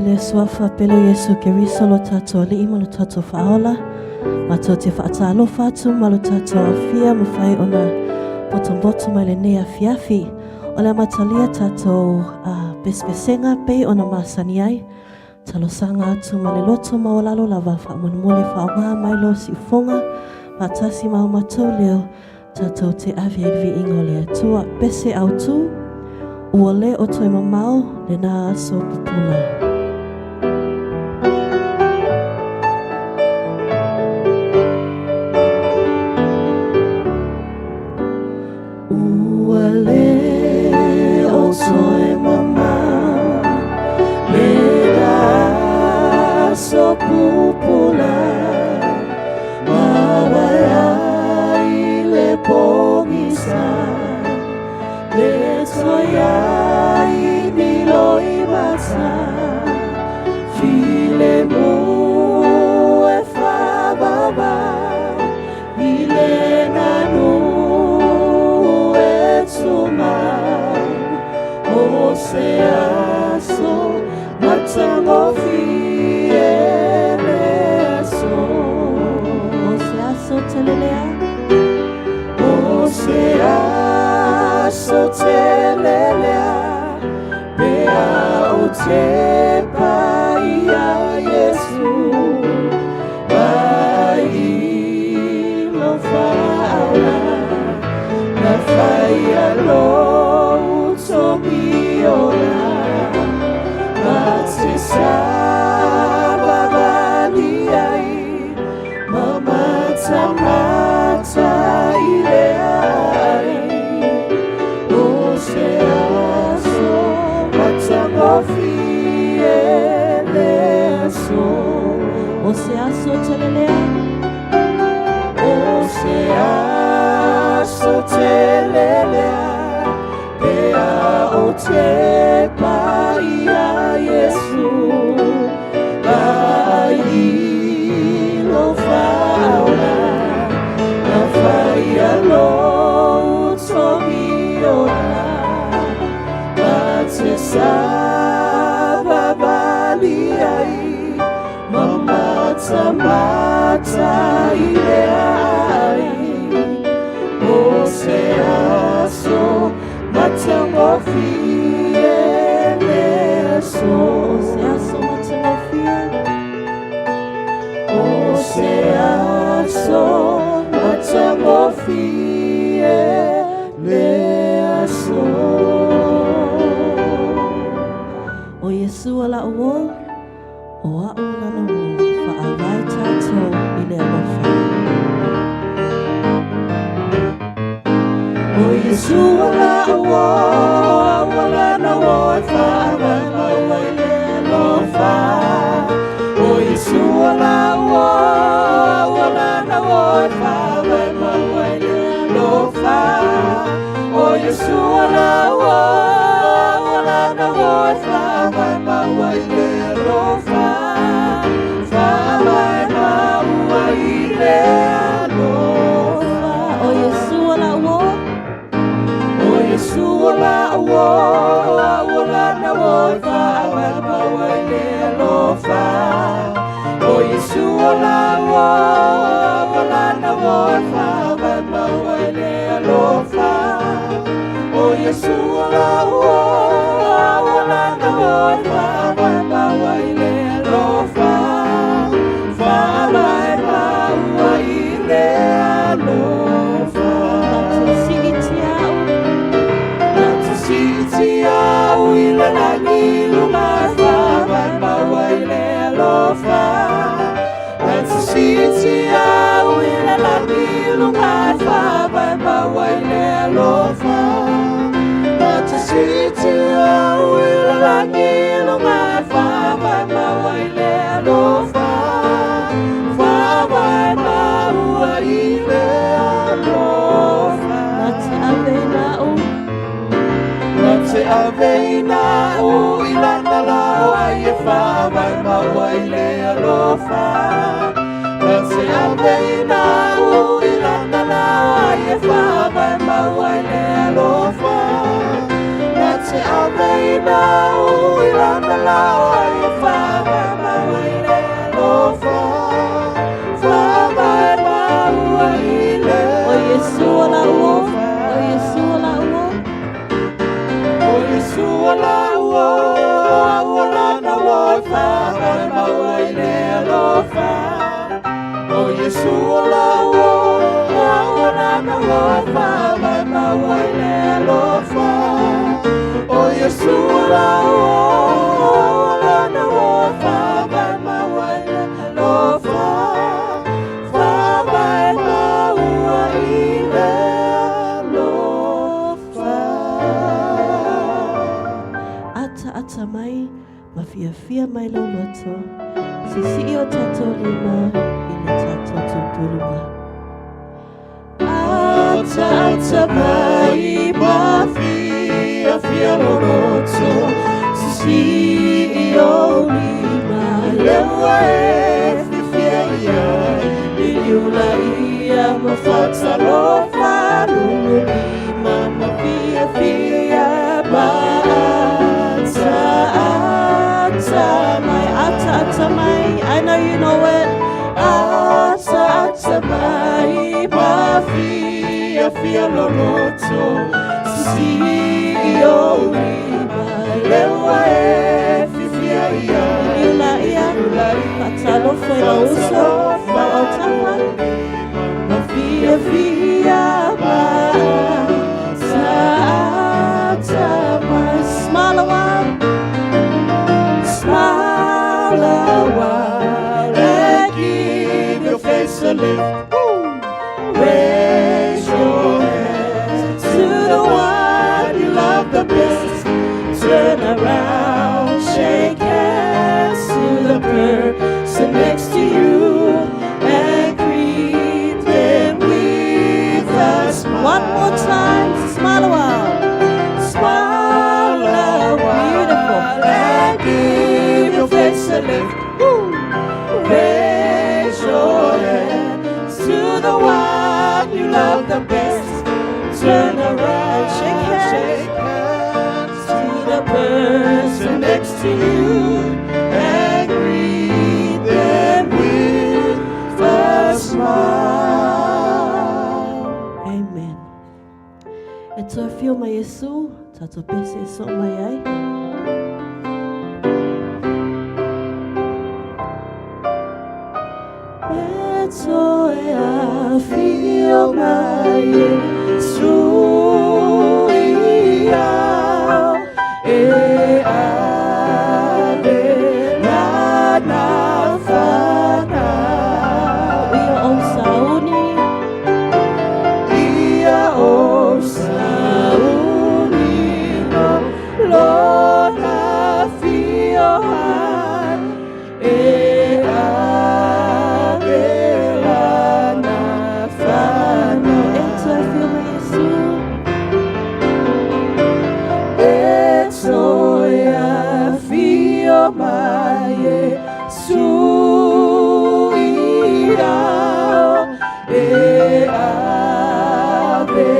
le Suafa pele o Iesu Keriso lo tatou Alii ma lo tatou Faaola, matou te faatalofa atu ma lo tatou afia mafai ona potopoto mai lenei afiafi. O le amatalia tatou pesepesega pei ona masani ai. Talosaga atu ma le loto maualalo lava faamolemole faaaoga mai lou siufofoga faatasi ma o matou leo tatou te ave ai le viiga o le Atua. Pese autu, ua le o toe mamao lena aso pupula. Ua le o toe mamao lena aso pupula, Mavae ai le pogisa, Le toe ai ni loimata, Filemu e faavavau i le nanu e tumau, O se aso matagofie lea aso. O se aso telelea. O se aso telelea, pe a ou tepa iā Iesu, Mai i lou faaola, Na faia lou togi ola, Ma te savavali ai, Ma matamata i le aai, O se aso matagofie lea aso. O se aso telelea. O se aso telelea, pe a ou tepa iā Iesu, Vaai i lou faaola, Na faia lou togi ola, Ma te savavali ai, Ma matamata i le aai, O se aso matagofie lea aso. O se aso matagofie. O se aso matagofie lea aso. O Iesu o la'u uō, o a'u o lana uō, faavae tatou i le alofa. O Iesu o la'u uō, o a'u o lana uō, e faavae maua i le alofa. O Iesu o la'u uō, o a'u o lana uō, e faavae maua i le alofa. O Iesu o la'u uō, o a'u o lana uō, e faavae maua i le alofa. Faavae maua i le alofa. O Iesu o la'u uō. O Iesu o la'u uō, o a'u o lana uō, e faavae maua i le alofa. O Iesu o la'u uō, o a'u o lana uō, e faavae maua i le alofa. O Iesu o la'u uō, o a'u o lana uō, e faavae maua i le alofa. Faavae maua i le alofa. Na te siitia a'u. Na te siitia a'u i le lagi i luga, e faavae maua i le alofa. Na te siitia a'u i le lagi i luga, e faavae maua i le alofa. Na te siitia a'u i le lagi i luga, e faavae maua i le alofa. Faavae maua i le alofa. Na te aveina a'u. Na te aveina a'u i lana laoai, e faavae maua i le alofa. Na te aveina a'u i lana laoai, e faavae maua i le alofa. Na te aveina a'u i lana laoai, e alofa, mai maua i le alofa. O Iesu lau lona alofa, mai maua i le alofa. Fa mai maua i le alofa. Ataata mai ma fiafia mai lou loto. Sisii o tatou lima i le tatou tupuluga. Ataata mai ma fiafia lou loto, sisii ou lima, lea ua e fiafia i ai, liliu laia ma faatalofa, lulu lima ma fiafia ma ataata mai. Ataata mai. I know you know it. Ataata mai ma fiafia lou loto, sisii ou lima, lea ua e fiafia i ai. Liliu laia. Faatalofa i lou uso. Lau autafa. Ma fiafia ma ataata mai. Smile a while. Smile a while and give your face a lift. Raise your hands to the one you love the best. Turn around, shake hands to the person next to you and greet them with a smile. One more time. Smile a while. Smile a while. Beautiful. And give your face a lift. Woo. Raise your hands to the one you love the best. Turn around, Shake hands. Shake hands to the person next to you and greet them with a smile. Amen. E toe afio mai Iesu, tatou pese e soo mai ai. E toe afio mai Iesu ia e ave lana fanau. Ia ou sauni, Ia ou sauni no lona afio ai e ave lana fanau. E toe afio mai Iesu. E toe afio mai Iesu ia e ave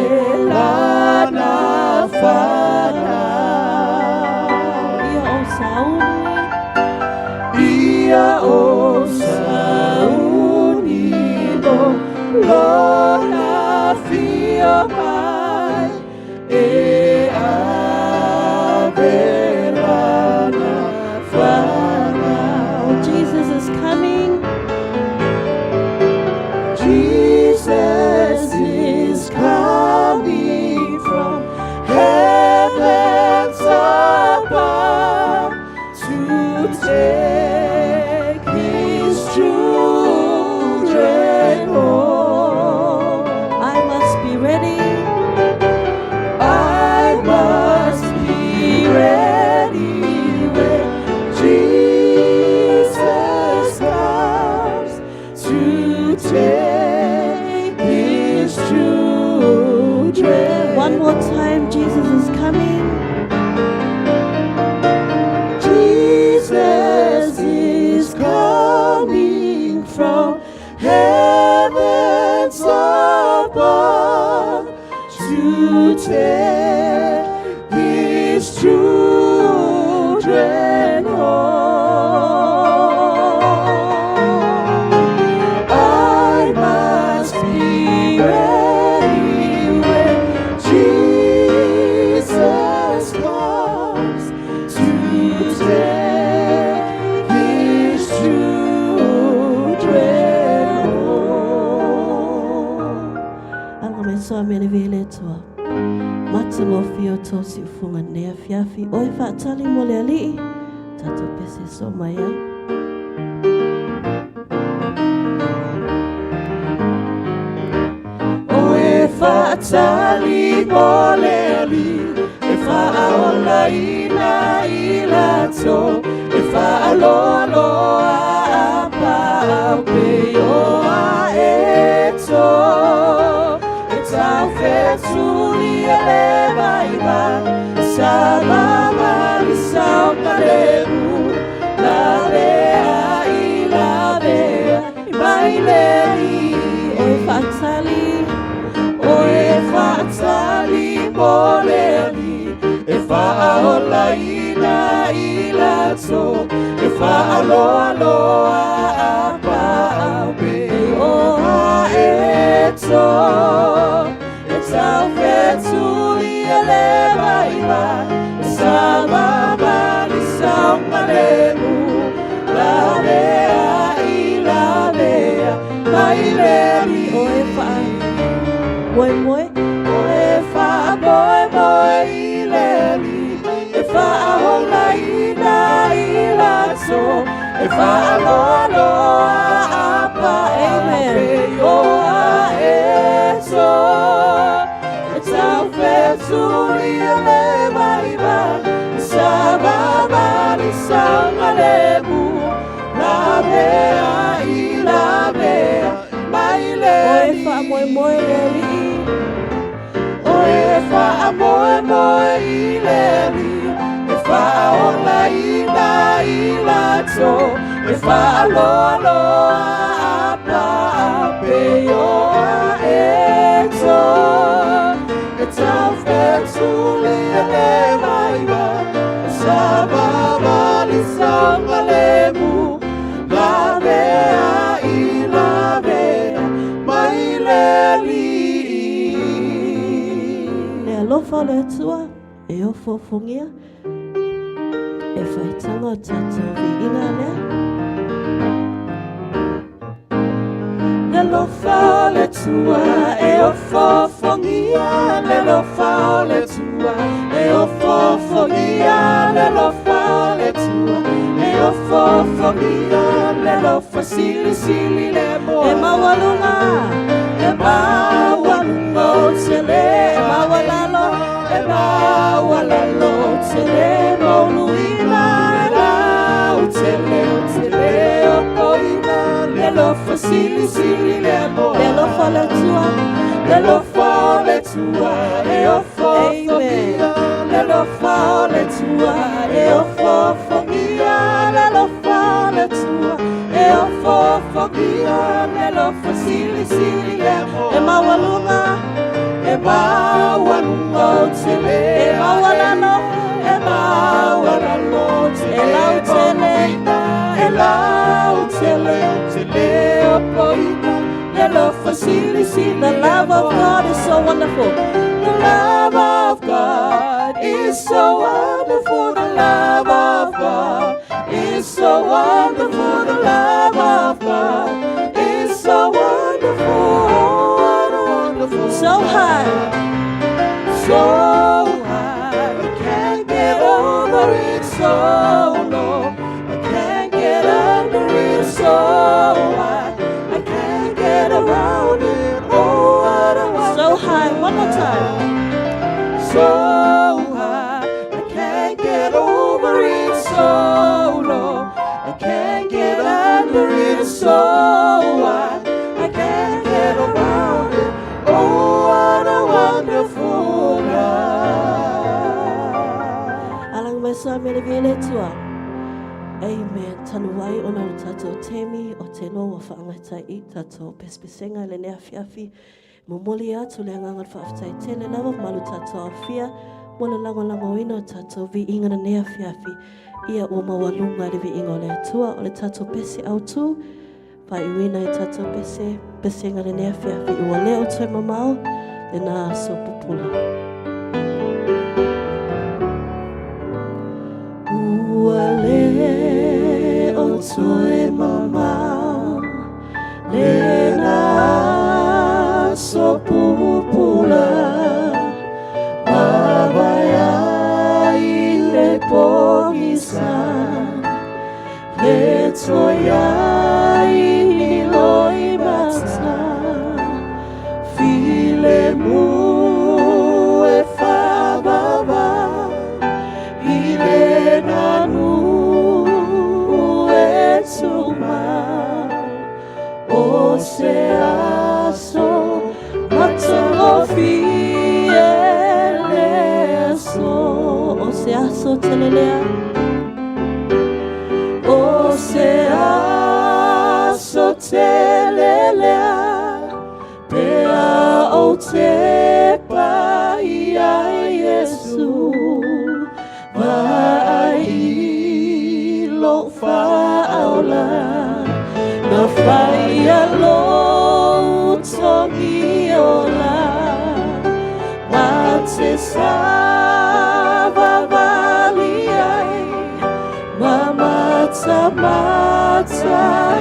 lana fanau. Ia ou sauni, Ia ou sauni no lona afio mai e ave lana fanau. Oh, Jesus is coming. Jesus is coming from heavens above to take his children home. I must be ready. I must be ready when Jesus comes to take his children. One more time, Jesus is coming. Jesus is coming from heavens above to take his children home. I must be ready when Jesus mai soa mea le vele Atua. Matagofie o tou siufofoga i lenei afiafi. O e faatali mo le Alii, tatou pese soo mai ai. O e faatali mo le Alii, e faaolaina i latou, e faaloaloa a paau pei o aeto. E taufetuli e le vaivai, savavali saogalemu, lavea i lavea mai le Alii. O e faatali. O e faatali mo le Alii, e faaolaina i latou, e faaloaloa a paau pei o aeto. E taufetuli e le vaivai, savavali saogalemu, lavea i lavea mai le Alii. O e faamoemoe. O e faamoemoe i le Alii, e faaolaina i latou, e faaloaloa a paau Amen. pei o aeto. E taufetuli e le vaivai, savavali saogalemu, lavea i lavea mai le O e Alii. faamoemoe le Alii. O e faamoemoe i le Alii, e faaolaina i latou, e faaloaloa a paau pei o aeto. E taufetuli e le vaivai, savavali saogalemu, lavea i lavea mai le Alii. Le alofa o le Atua e ofoofogia e faitaga o tatou viiga lea. Le alofa o le Atua e ofoofogia, le alofa o le Atua e ofoofogia, le alofa o le Atua e ofoofogia, le alofa silisili le moa. E maualuga. E maualuga o tele. E maualalo. E maualalo o tele mauluina, e lautele o tele opoina, le alofa silisili le moa. Le alofa o le Atua. Le alofa o le Atua e ofoofogia, le alofa o le Atua e ofoofogia, le alofa o le Atua e ofoofogia, le alofa silisili le moa. E maualuga. E maualuga o tele. E maualalo. E maualalo o tele E lautele. E lautele o tele opoina, le alofa silisili. The love of God is so wonderful. The love of God is so wonderful. The love of God is so wonderful. The love of God is so wonderful. Oh, what a wonderful. So high. So high. I can't get over it. So low. I can't get under it. So high. I can't get around it. Oh, what a wonderful. So high. One more time. So high, I can't get over it. So low, I can't get under it. So high, I can't get around it. Oh, what a wonderful love. Alagi mai soa me le vele Atua. Amen. Talu ai ona o le tatou taimi o te loa ua faagata i tatou pesepesega i lenei afiafi. Momoli atu le agaga o le faafetai tele lava ma lo tatou aofia mo le lagolagoina o tatou viiga lenei afiafi. Ia ua maualuga i le viiga o le Atua o le tatou pese autū. Faaiuina i tatou pese, pesega lenei afiafi. Ua le o toe mamao lena aso pupula. Ua le o toe mamao lena aso pupula. aso tele lea. O se aso tele lea, pe a ou tepa ia Iesu, vaai i lou faaola, na faia lou togi ola, ma te savavali ai, ma matamata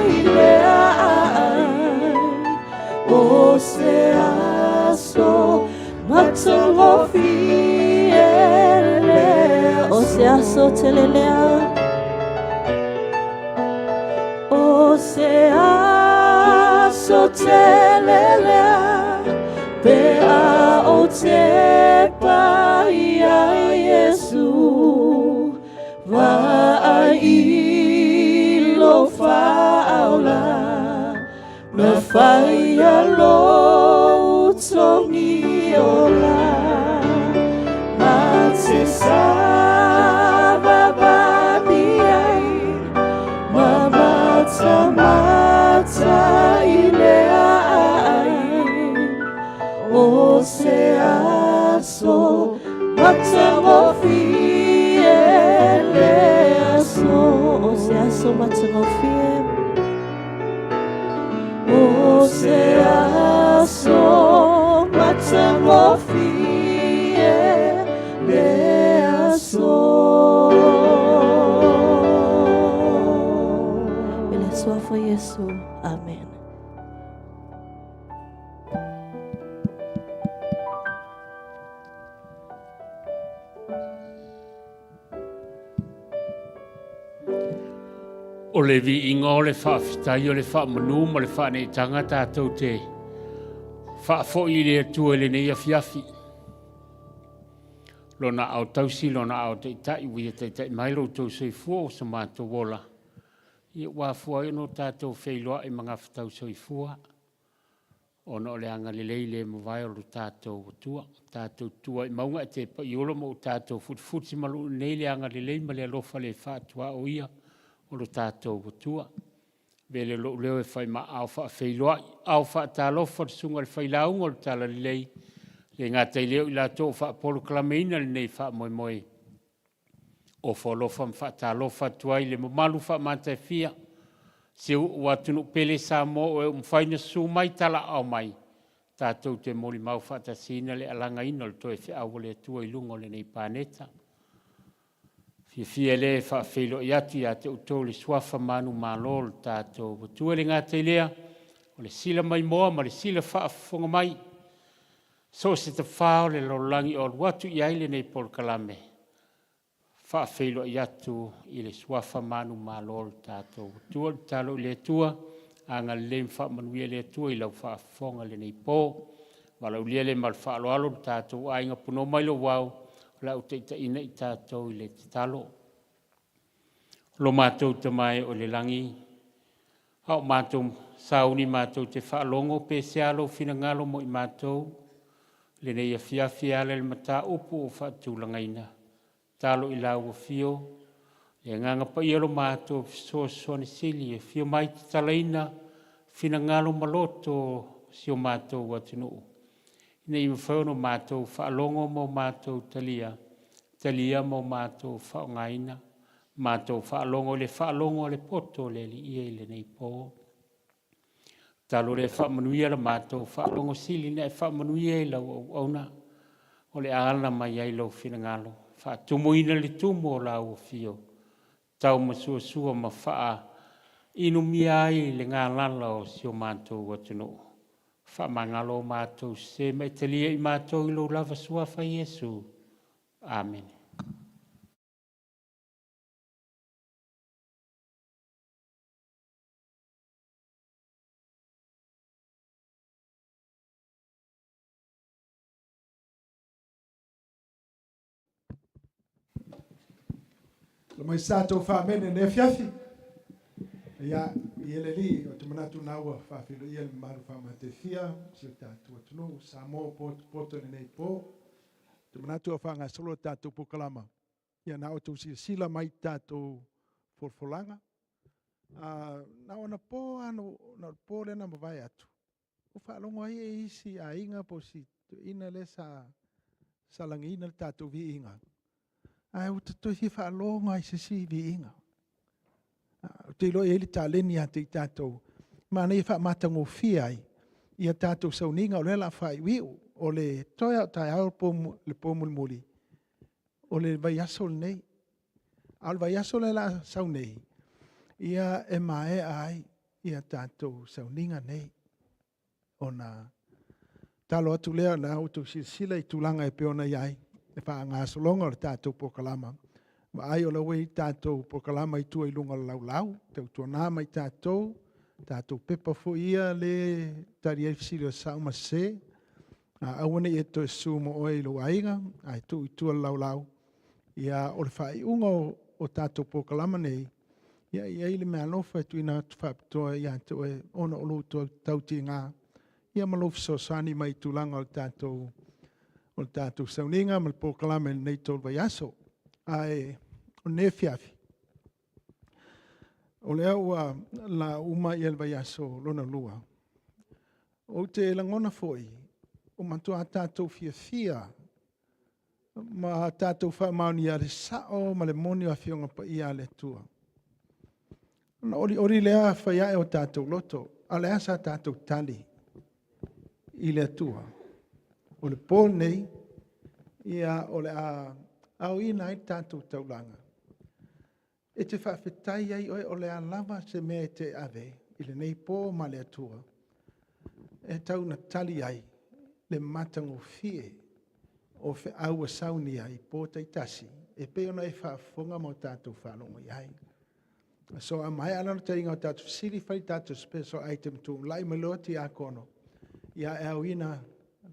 i le aai. O se aso matagofie lea. O se aso tele lea. O se aso tele lea, pe a ou tepa ia Iesu, vaai i lou faaola, na faia lou togi ola, ma te savavali ai, ma matamata i le aai. O se aso matagofie lea aso. O se aso matagofie. O se aso matagofie lea aso. I le suafa o Iesu. Amen. O le viiga o le faafetai o le faamanu ma le faaneetaga tatou te faafoi i le Atua i lenei afiafi. Lona aao tausi, lona aao taitai, ua ia taitai mai lo outou soifua o so matou ola. Ia ua afua ai ona o tatou feiloai ma gafatau soifua, ona o le agalelei le mavae o lo tatou Atua. Tatou tua i mauga e te paiolo ma o tatou futifuti ma luu nei le agalelei ma le alofa le faatuaoia o lo tatou Atua. Vele lou leo e fai ma ao faafeiloai, ao faatalofa le susuga i le failauga o le Talalelei, le gata i lea o i latou o faapolokalameina lenei faamoemoe. Ofo alofa ma faatalofa atu ai le mamalu faamataefia, si ou atunuu pele Samoa o e ua mafai ona susu mai talaao mai, tatou te molimau faatasiina le alagaina o le toe feau a le Atua i luga o lenei paneta. Fiafia lea e faafeiloai atu ia te outou le suafa manumalo o le tatou Atua. E le gata i lea, o le sila maimoa ma le sila faafofoga mai, so o se tafā o le lalolagi o alu atu i ai lenei polokalame, faafeiloai atu i le suafa manumalo o le tatou Atua. Le tatalo i le Atua, agalelei ma faamanuia le Atua i lau faafofoga i lenei po. Valaaulia le ma le faaaloalo le tatou aiga puno mai lou au, o le a ou taitaiina i tatou i le tatalo. Lo matou Tama e o i le lagi, a o matou sauni matou te faalogo pe sea lou finagalo mo i matou, lenei afiafi e ala i le mataupu o faatulagaina, talo i lau afio, le agaga paia lo matou fesoasoani sili, e afio mai tatalaina finagalo ma loto o si o matou atunuu, ina ia mafai ona matou faalogo ma o matou talia, talia ma o matou faaaogaina, matou faalogo i le faalogo a le poto o le Alii i lenei po. Talo le faamanuia la matou faalogo sili na e faamanuia i lau auauna, o le ala mai ai lou finagalo, faatumuina le tumu o lau afio, tau masuasua ma faa inumia ai le galala o si o matou atunuu. Faamagalo o matou se ma e talia i matou i lou lava suafa Iesu. Amene. Le mai sa tou faamene ne afiafi. Ia, i ele li, o te manatu na ua faafeiloia le mamalu faamatefia, si o tatou atunuu, Samoa poto poto lenei po. Te manatu o faagasolo tatou polokalama. Ia na outou silasila mai i tatou folafolaga. Na o anapo lava, na o le po lea na mavae atu, ua faalogo ai e isi aiga po o si toeaina lea sa lagiina le tatou viiga, ae ua ta toe fia faalogo lava i se isi viiga. Ou te iloa e i ai le taleni ia te i tatou, manaia e faamatagofie ai ia tatou sauniga o lea o le a faaiuiu. O le toe lava o taeao le po mulimuli, o le vaiaso lenei. A o le vaiaso lea o le a sau nei, ia e maea ai ia tatou sauniga nei, ona tatalo atu lea, o lena ua outou silasila i tulaga e pei ona i ai le faagasologa o le tatou polokalama. Vaai o la ua i ai tatou polokalama i tua i luga o le laulau, tautuana ma i tatou tatou pepa foi ia lea e tali ai fesili o le sao ma le sese, aua ne i e toe susu ma oe i lou aiga, ae tuu i tua i le laulau. O le faaiuga o tatou polokalama nei, e i ai le meaalofa e tuuina atu faapitoa ia te oe ona o lou tautiga ma lou fesoasoani mai i tulaga o le tatou sauniga ma le polokalame i lenei 3 vaiaso. Ae o lenei afiafi, o lea ua uma le vaiaso lona lua, ou te lagona foi ua matua tatou fiafia ma tatou faamaonia le sao ma le moni o Afioga Paia a le Atua. Ona olioli lea fai ae o tatou loto, a o le a sa tatou tali i le Atua? O le po lenei, o le a aoina ai le tatou taulaga, e te faafetai ai oe, o le a lava se mea e te ave i lenei po ma le Atua, e tau ina tali ai le matagofie o feau ua saunia i po taitasi, e pei ona e faafofoga ma o tatou faalogo i ai. So, a maea la ona taliga o tatou fesili, fai tatou special item, tulai mai loa tiakono, e aoina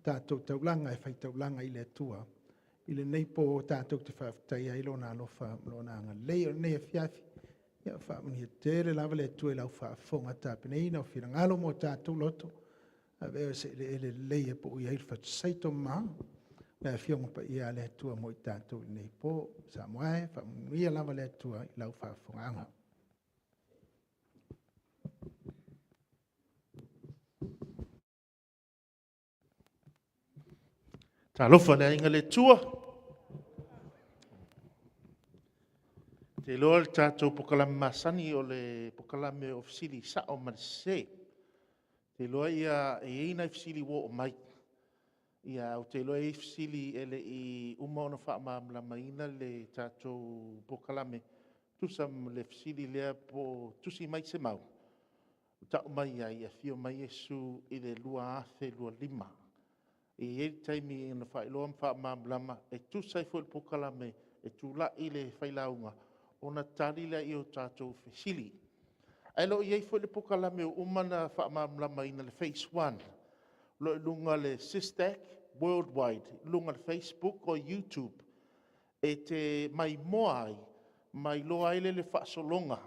tatou taulaga e fai taulaga i le Atua i lenei po tatou te faafetaia ai Lona alofa ma Lona agalelei. O lenei afiafi, ia faamanuia tele lava le Atua i lau faafofoga tapenaina o finagalo ma o tatou loto, avea oe o se eleele lelei e poui ai le fatusaito mama le Afioga Paia a le Atua mo i tatou i lenei po. Samoa e, faamanuia lava le Atua i lau faafofogaaga. Talofa i le aiga le Atua. Ou te iloa o le tatou polokalame masani o le polokalame o fesili sao ma le sese. Ou te iloa e i ai nai fesili ua oo mai, ae ou te iloa e i ai fesili e le i uma ona faamalamalamaina le tatou polokalame, e tusa ma le fesili lea po o tusi mai se mau e tau mai ai, e afio mai Iesu i le 2025. E i ai le taimi na faailoa ma faamalamalama e tusa ai foi o le polokalame e tulai le failauga ona tali lea o tatou fesili. Ae le o i ai foi le polokalame ua uma ona faamalamalamaina le phase 1, o lo o i luga o le SISTAC Worldwide i luga o le Facebook o le YouTube, e te maimoa ai ma iloa ai le faasologa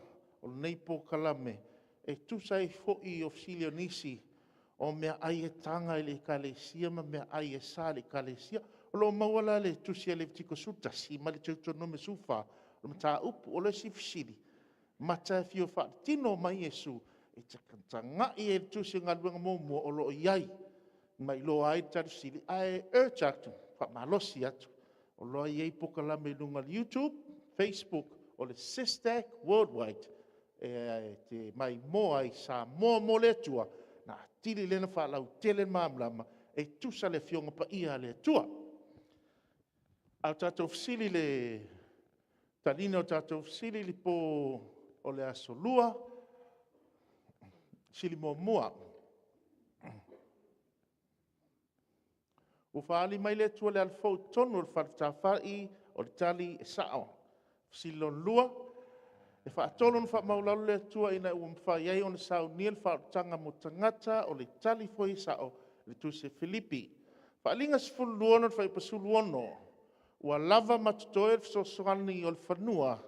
o lenei polokalame, e tusa ai foi o fesili a nisi o meaai e taga i le Ekalesia ma meaai e sa i le Ekalesia. O lo o maua la i le tusi a le Levitiko 11 ma le Teutonomi 14 le mataupu. O le isi fesili, matta e fia faatino mai Iesu, e te tagai i ai i le tusi o Galuega 1 o lo o i ai ma iloa ai le tali o fesili. Ae urge atu, faamalosi atu, o lo o i ai polokalame i luga o le YouTube, Facebook o le SISTAC Worldwide e te maimoa ai Samoa mo le Atua, ona atili lea ona faalautele le malamalama e tusa le Afioga Paia a le Atua. A o tatou fesili i le taliga o tatou fesili i le po o le Aso Lua, fesili muamua. Ua faaali mai le Atua i le ala fou i totonu o le falefetafai. O le tali, e sao. Fesili lona lua, e faatolu ona faamaualalo le Atua ina ua mafai ai ona saunia le faaolataga mo tagata. O le tali foi e sao i le tusi a Filipi. Faaaliga 12 lona fuaiupu 16, ua lava ma totoe le fesoasoani o le fanua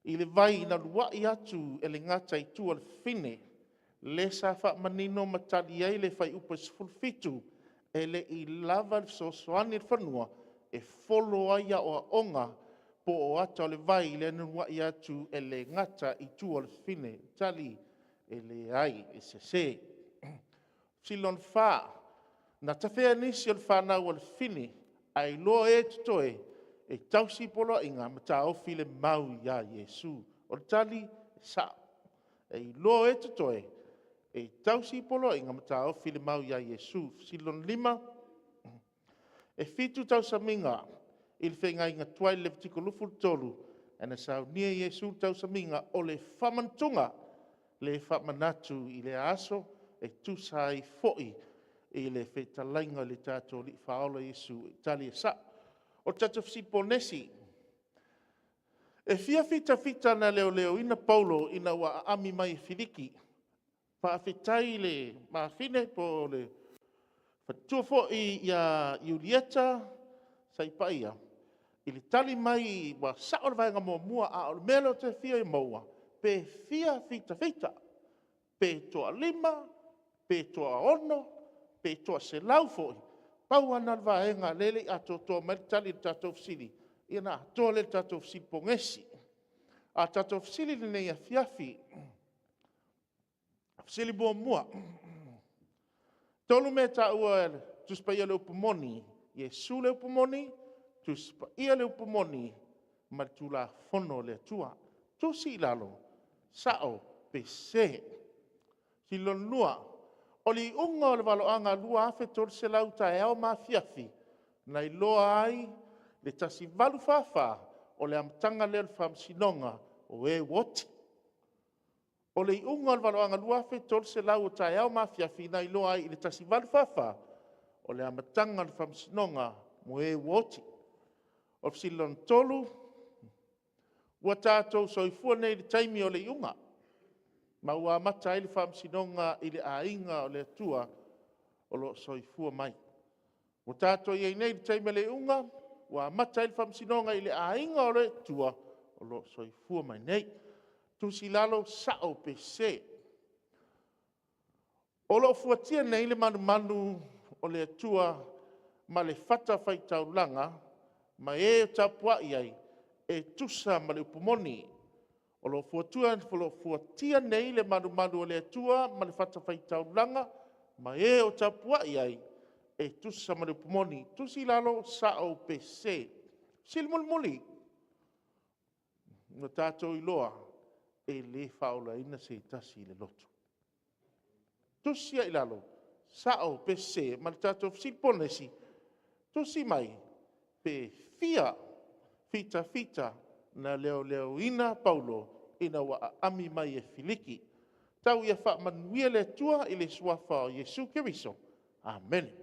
i le vai na luai atu e le gata i tua o le fafine. Lea sa faamanino ma tali ai le fuaiupu 17, e le i lava le fesoasoani a le fanua e folo ai aoaoga. Po o ata o le vai i le anuanuai atu e le gata i tua o le fafine? Tali, e leai, e sese. Fesili lona fa, na tafea nisi o le fanau a le fafine ae iloa e totoe e tausi poloaiga ma taofi le mau ia Iesu. O le tali, e sao. E iloa e totoe e tausi poloaiga ma taofi le mau ia Iesu. Fesili lona lima, e 7 tausamiga i le feagaiga tuai Levitiko 23, ae na saunia e Iesu le tausamiga o le faamanatuga, le faamanatu i lea aso e tusa ai foi i le fetalaiga i le tatou Alii Faaola Iesu. Tali e sao. O le tatou fesili ponesi, e fia fitafita na leoleoina Paulo ina ua aami mai e Filiki? Faafetai i le mafine po o le faletua foi ia Iulieta Saipaia i le tali mai ua sao le vaega muamua. A o le mea lea ou te fia maua, pe fia fitafita? Pe toalima, pe toaono, pe toaselau foi? Pau lava lena o le vaega lea e le i atoatoa mai le tali i le tatou fesili, ia ona atoa lea i le tatou fesili ponesi. A o le tatou fesili i lenei afiafi, fesili muamua: E 3 mea e taua e le Tusi Paia o le upu moni: Iesu le upu moni, Tusi Paia le upu moni, ma le Tulafono a le Atua. Tusi i lalo, sao pe sese? Fesili lona lua, o le iuga o le valoaga 2300 taeao ma afiafi, na iloa ai le 1844, o le amataga lea o le faamasinoga o e ua oti. O le iuga o le valoaga 2300 o taeao ma afiafi na iloa ai i le 1844, o le amataga o le faamasinoga mo e ua oti. O le fesili lona tolu, ua tatou soifua nei i le taimi o le iuga, ma ua amata ai le faamasinoga i le aiga o le Atua o lo o soifua mai. Ua tatou i ai nei i le taimi o le iuga ua amata ai le faamasinoga i le aiga o le Atua o lo o soifua mai nei. Tusi i lalo, sao pe sese? O lo o fuatia nei le manumanu o le Atua ma le fatafaitaulaga ma e o tapuai ai e tusa ma le upu moni. O lo o fuatia nei le manumanu o le Atua ma le fatafaitaulaga ma e o tapuai ai e tusa ma le upu moni. Tusi i lalo, sao pe sese? Fesili mulimuli, ua tatou iloa e le faaolaina se tasi i le lotu. Tusi i lalo, sao pe sese? Ma le tatou fesili ponesi, tusi mai pe fia fitafita na leoleoina Paulo ina ua aami mai e Filiki. Tau ia faamanuia le Atua i le suafa o Iesu Keriso. Amene.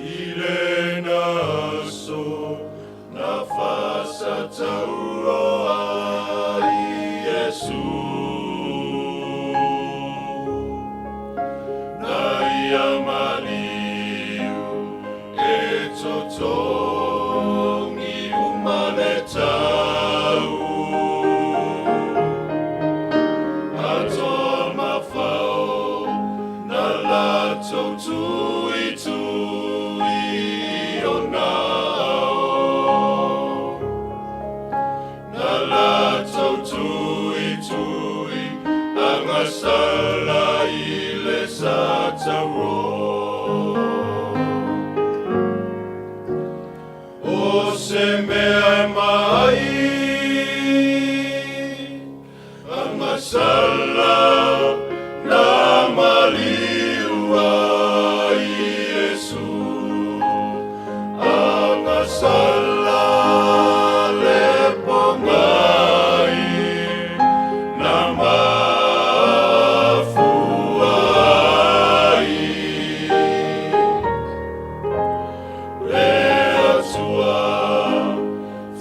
I lena aso na faasatauro ai Iesu, na ia maliu e totogi uma le tau. Atoa mafao na latou tuitui i ona ao. se mea e maai Agasala na maliu ai Iesu Agasala le pogai na mafua ai Le Atua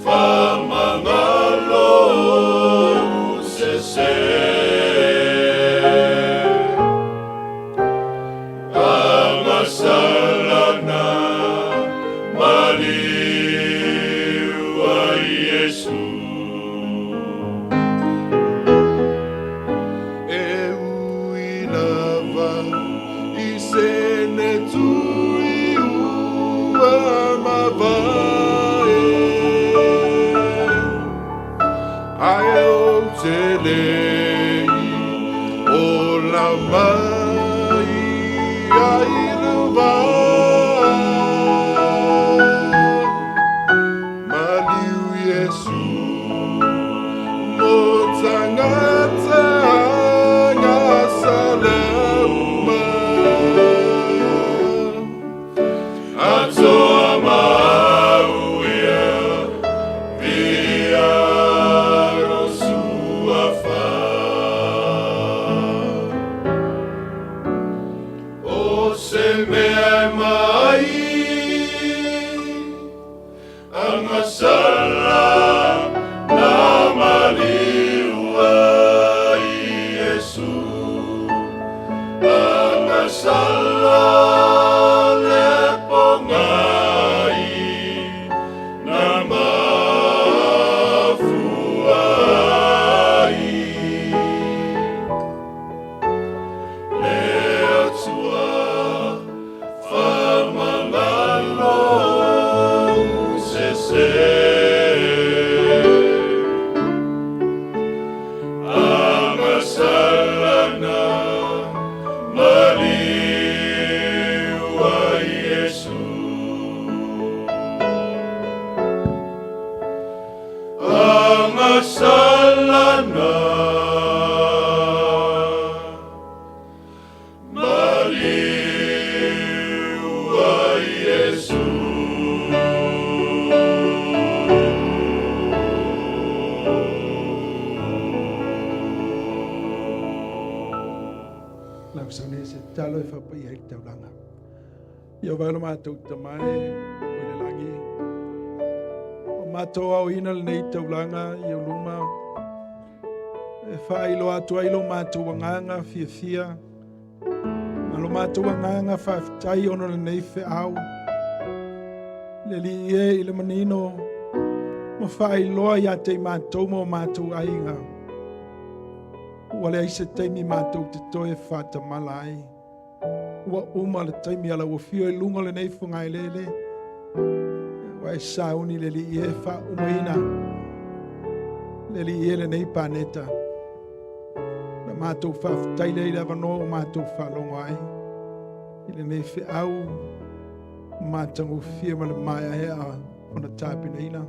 faamagalo sese Agasala na maliu ai Iesu. E ui lava i sene tui ua mavae, Ae ou te le i ola mai ai le va. Maliu Iesu mo tagata agasala uma. Atoa ma au ia viia lou suafa. O se mea e maai Agasala na maliu ai Iesu Agasala le pogai na mafua ai Le Atua faamagalo sese Agasala na maliu ai Iesu Agasala na maliu ai Iesu. Lau sauni se tatalo e faapaia ai le taulaga. Ia vai lo matou Tama e o i le lagi. O matou aoina lenei taulaga i ou luma. E faailoa atu ai lo matou agaga fiafia. Ma lo matou agaga faafetai ona o lenei feau. Le Alii e i le manino ma faailoa ia te i matou ma o matou aiga. Ua leai se taimi matou te toe faatamala ai. Ua uma le taimi a lau afio i luga o lenei fogaeleele. Ua e sauni le Alii e faaumaina le Alii e lenei paneta. Na matou faafetai lea i le avanoa ua matou faalogo ai. I lenei feau matagofie ma le maeaea ona tapenaina.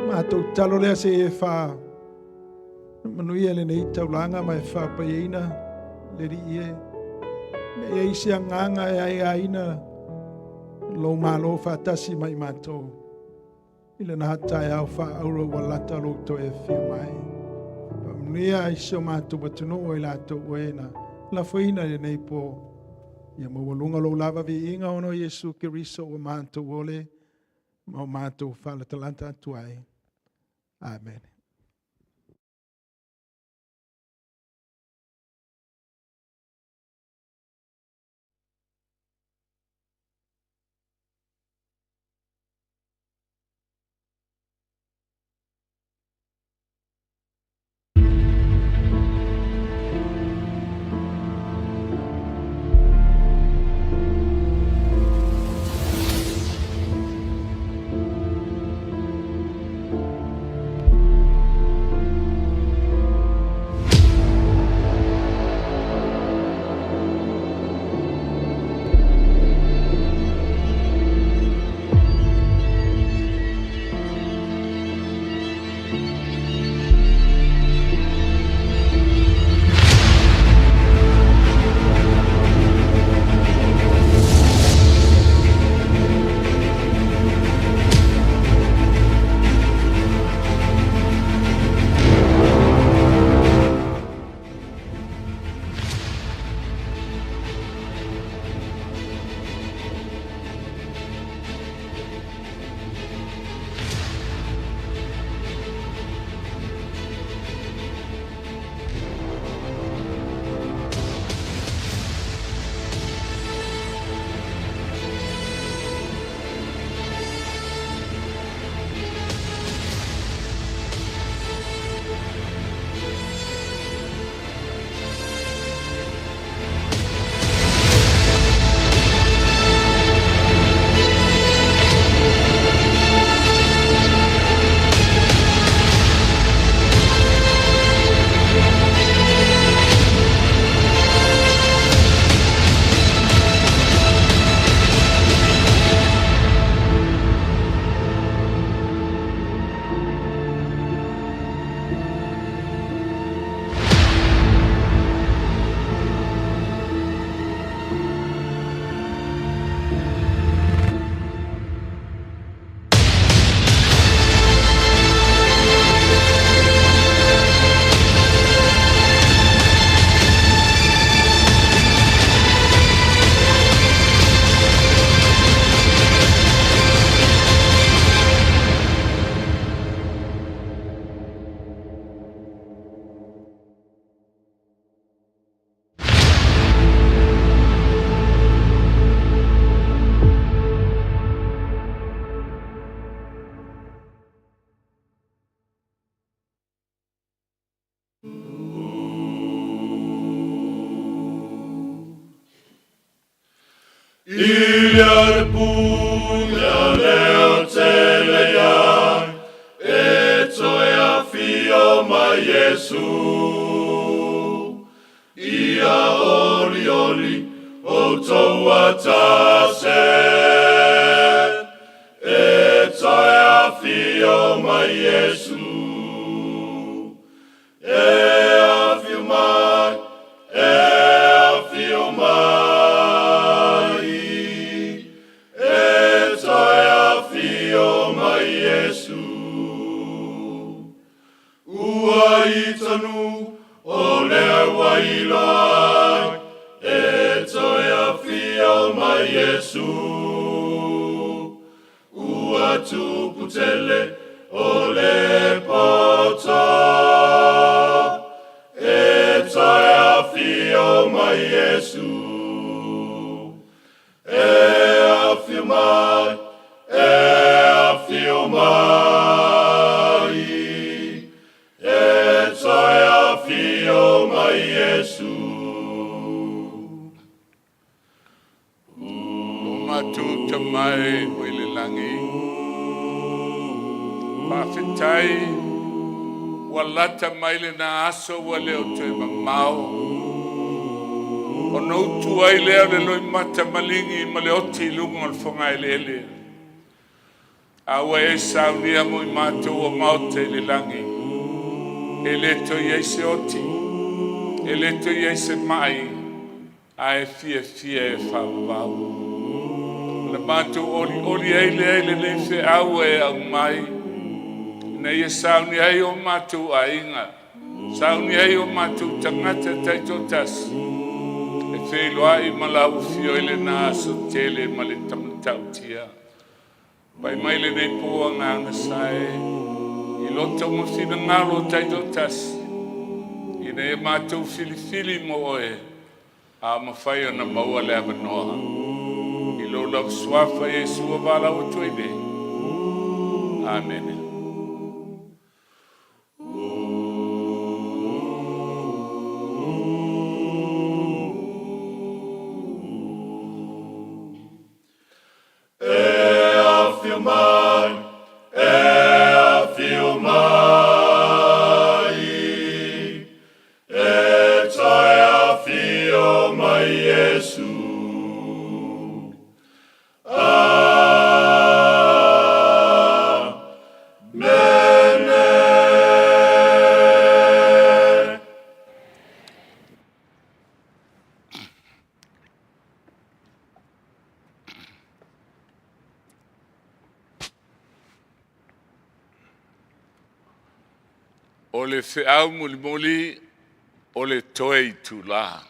Matou talo lea se e faamanuia lenei taulaga ma e faapaiaina le Alii e. Ne i ai se agaga e aiaina lou malo faatasi mai matou. I lena taeao faaauro ua lata lou toe afio mai. Faamanuia ai si o matou atunuu i latou o e na lafoina i lenei po. Ia maualuga lou lava viiga ona o Iesu Keriso ua matou ole ma o matou faalatalata atu ai. Amen. I le pule leo tele ai, e toe afio mai Iesu. Ia oli oli o tou atase, e toe afio mai Iesu. E afio mai, e afio mai, e toe afio mai Iesu. Ua itanu o lea ua iloa ai, e toe afio mai Iesu. Ua tupu tele o le poto, e toe afio mai Iesu. E afio mai, e afio mai, e toe afio mai Iesu. Lo matou Tama e mai le lagi, faafetai ua lata mai lena aso ua le o toe mamao. Ona utu ai lea o le loimata maligi ma le oti i luga o le fogaeleele. A ua e saunia mo i matou o maota i le lagi. E le toe i ai se oti, e le toe i ai se mai, ae fiafia e faavavau. O le matou olioli ai lea i lenei feau e aumai, ina ia saunia ai o matou aiga, saunia ai o matou tagata taitoatasi, e feiloai ma lau afio i lena aso tele ma le matautia. Pai mai lenei po Agaga Sa e, i loto ma finagalo o taitoatasi, ina ia matou filifili mo oe, a mafai ona maua le avanoa. I lou lava suafa Iesu ua valaau atu ai nei. Amene. E afio mai, e afio mai, e toe afio mai Iesu. Amene. O le feau mulimuli o le toe itulā.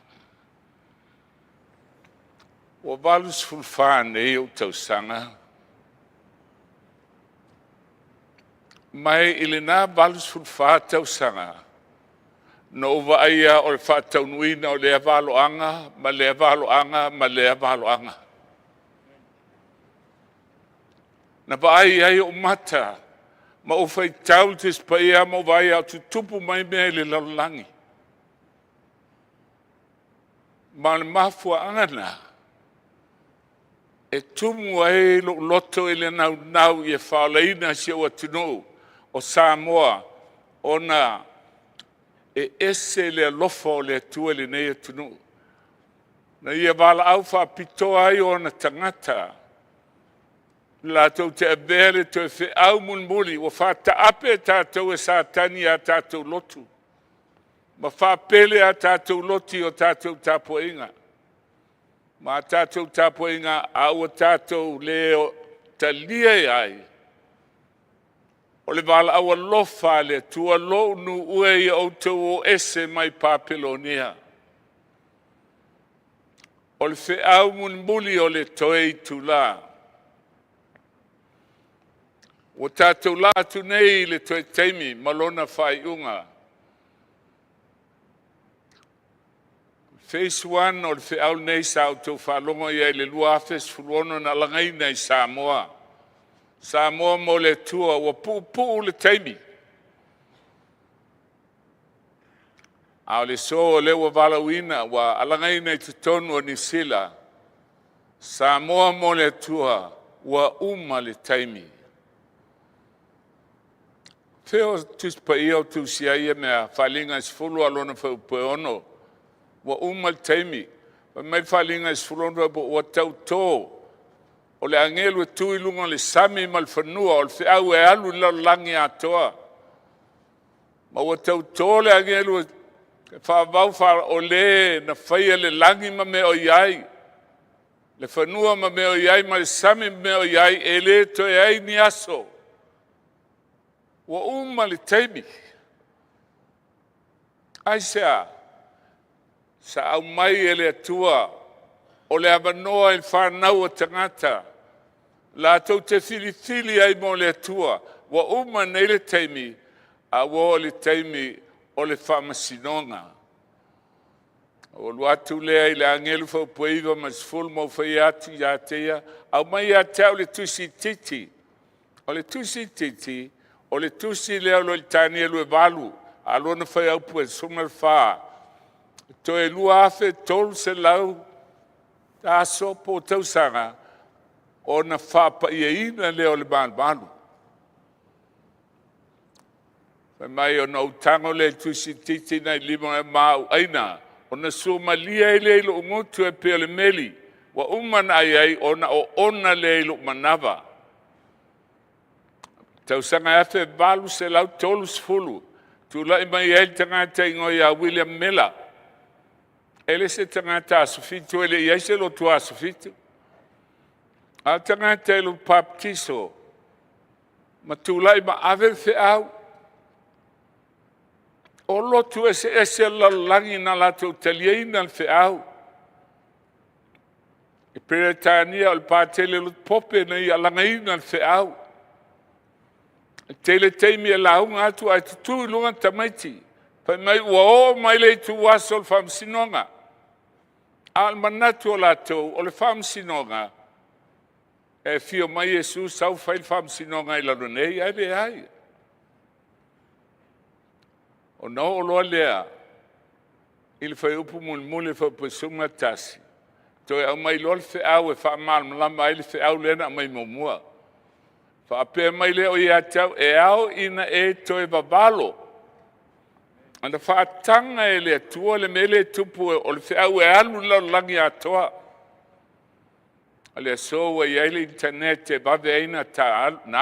Ua 84 nei ou tausaga, mai i lena 84 tausaga, na ou vaaia o le faataunuuina o lea valoaga ma lea valoaga ma lea valoaga. Na vaai ai ou mata ma ou faitau le Tusi Paia ma ou vaai a o tutupu mai mea i le lalolagi. Ma o le mafuaaga lena e tumu ai lou loto i le naunau ia faaolaina si ou atunuu o Samoa, ona e ese le alofa o le Atua i lenei atunuu. Na ia valaau faapitoa ai ona tagata latou te avea le toe feau mulimuli. Ua faataape tatou e Satani i a tatou lotu ma faapele a tatou lotu i o tatou tapuaiga ma a tatou tapuaiga, a ua tatou le talia ai o le valaau alofa a le Atua, lou nuu e, ia outou o ese mai Papelonia. O le feau mulimuli o le toe itulā. Ua tatou laa atu nei i le toe taimi ma lona faaiuga. Phase 1 o le feau lenei sa outou faalogo i ai i le 2016 na lagaina i Samoa. Samoa mo le Atua, ua puupuu le taimi. A o le aso o lea ua valaauina, ua alagaina i totonu o Niu Sila. Samoa mo le Atua, ua uma le taimi. Fea o Tusi Paia o tusia ai ia mea? Faaaliga e 10 a lona fuaiupu e 6. Ua uma le taimi. Fai mai le Faaaliga e 16 fuaiupu, ua tautō o le agelu e tu i luga o le sami ma le fanua, o le feau e alu i le lalolagi atoa. Ma ua tautō le agelu e faavavau o le na faia le lagi ma mea o i ai, le fanua ma mea o i ai, ma le sami ma mea o i ai, e le toe ai ni aso. Ua uma le taimi. Aisea? Sa aumai e le Atua o le avanoa i le fanau a tagata latou te filifili ai mo le Atua. Ua uma nei le taimi, a ua oo i le taimi o le faamasinoga. Ou alu atu lea i le agelu fuaiupu e 9 ma le 10 ma ou fai atu ia te ia, aumai ia te au le tusi itiiti. O le tusi itiiti, o le tusi lea o lo o i Tanielu e 8, a lona fuaiupu e 14, toe 2,300 aso po o tausaga ona faapaiaina lea o le malumalu. Fai mai ona ou tago lea i le tusi itiiti na i lima ma ou aina, ona suamalie ai lea i lou gutu e pei o le meli ua uma ona ai ai, ona oona lea i lou manava. Tausaga e 1830, tulai mai ai le tagata e igoa ia William Miller. E le se tagata asofitu, e le i i ai se lotu asofitu, a o le tagata e lotu Papatiso ma tulai ma ave le feau. O lotu eseese o le lalolagi na latou taliaina le feau. I Peretania o le Patele o le Pope na ia alagaina le feau. E tele taimi e lauga atu ae tutu i luga tamaiti, fai mai ua oo mai le ituaso o le faamasinoga. A o le manatu o latou, o le faamasinoga e afio mai Iesu sau fai le faamasinoga i lalo nei, ae leai. Ona oo loa lea i le fuaiupu mulimuli, fuaiupu e 11, toe aumai loa le feau e faamalamalama ai le feau lea na aumai muamua. Faapea mai lea, o ia te au, e ao ina e toe vavalo. Na faataga e le Atua le mea lea e tupu, o le feau e alu i le lalolagi atoa. O le aso ua i ai le internet e vave ai ona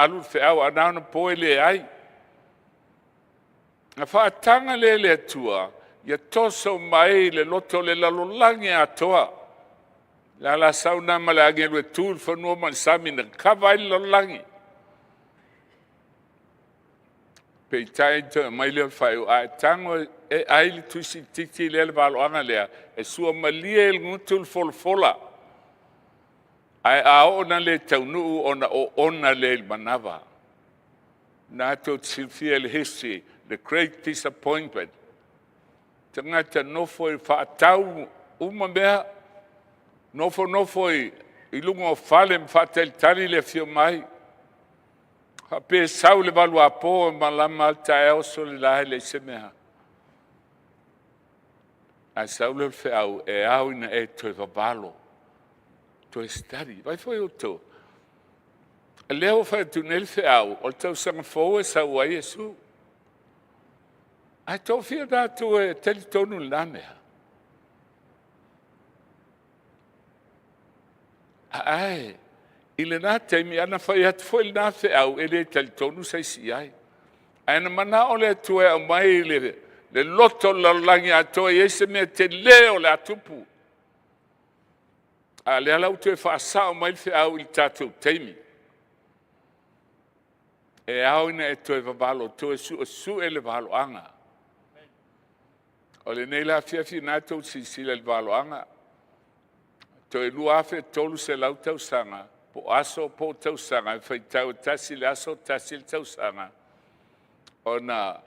alu le feau, a o na ona po e leai. Na faataga lea e le Atua ia toso mai le loto o le lalolagi atoa. O le alasau lena ma le agelu e tu i le fanua ma le sami na kava ai le lalolagi. Peitai toe aumai lea o le faaiuga, a e tago e ai le tusi itiiti lea, le valoaga lea, e suamalie i le gutu le folafola, ae a oo ina le taunuu ona oona lea i le manava. Na tou te silafia le history, the great disappointment. Tagata nofo e faatau uma mea, nofonofo i luga o fale ma faatalitali le afio mai. Faapea e sau i le valuapo e malama lava le taeao, sole la, e leai se mea. Ae sau lea o le feau, e ao ina e toe vavalo, toe study. Vaai foi outou, o lea ua fai atu nei le feau, o le tausaga fou e sau ai Iesu. Ae toafia tatou e talitonu i lena mea? Ae i lena taimi, ana fai atu foi lena feau, e le talitonu se isi i ai. Ae na manao le Atua e aumai le loto o le lalolagi atoa e i ai se mea tele o le a tupu. A o lea la ua toe faasao mai le feau i le tatou taimi. E ao ina e toe vavalo, toe suesue le valoaga. O lenei la afiafi, o lena tou te silasila i le valoaga, toe 2,300 tausaga, po o aso po o tausaga, e faitau e tasi le aso tasi le tausaga, ona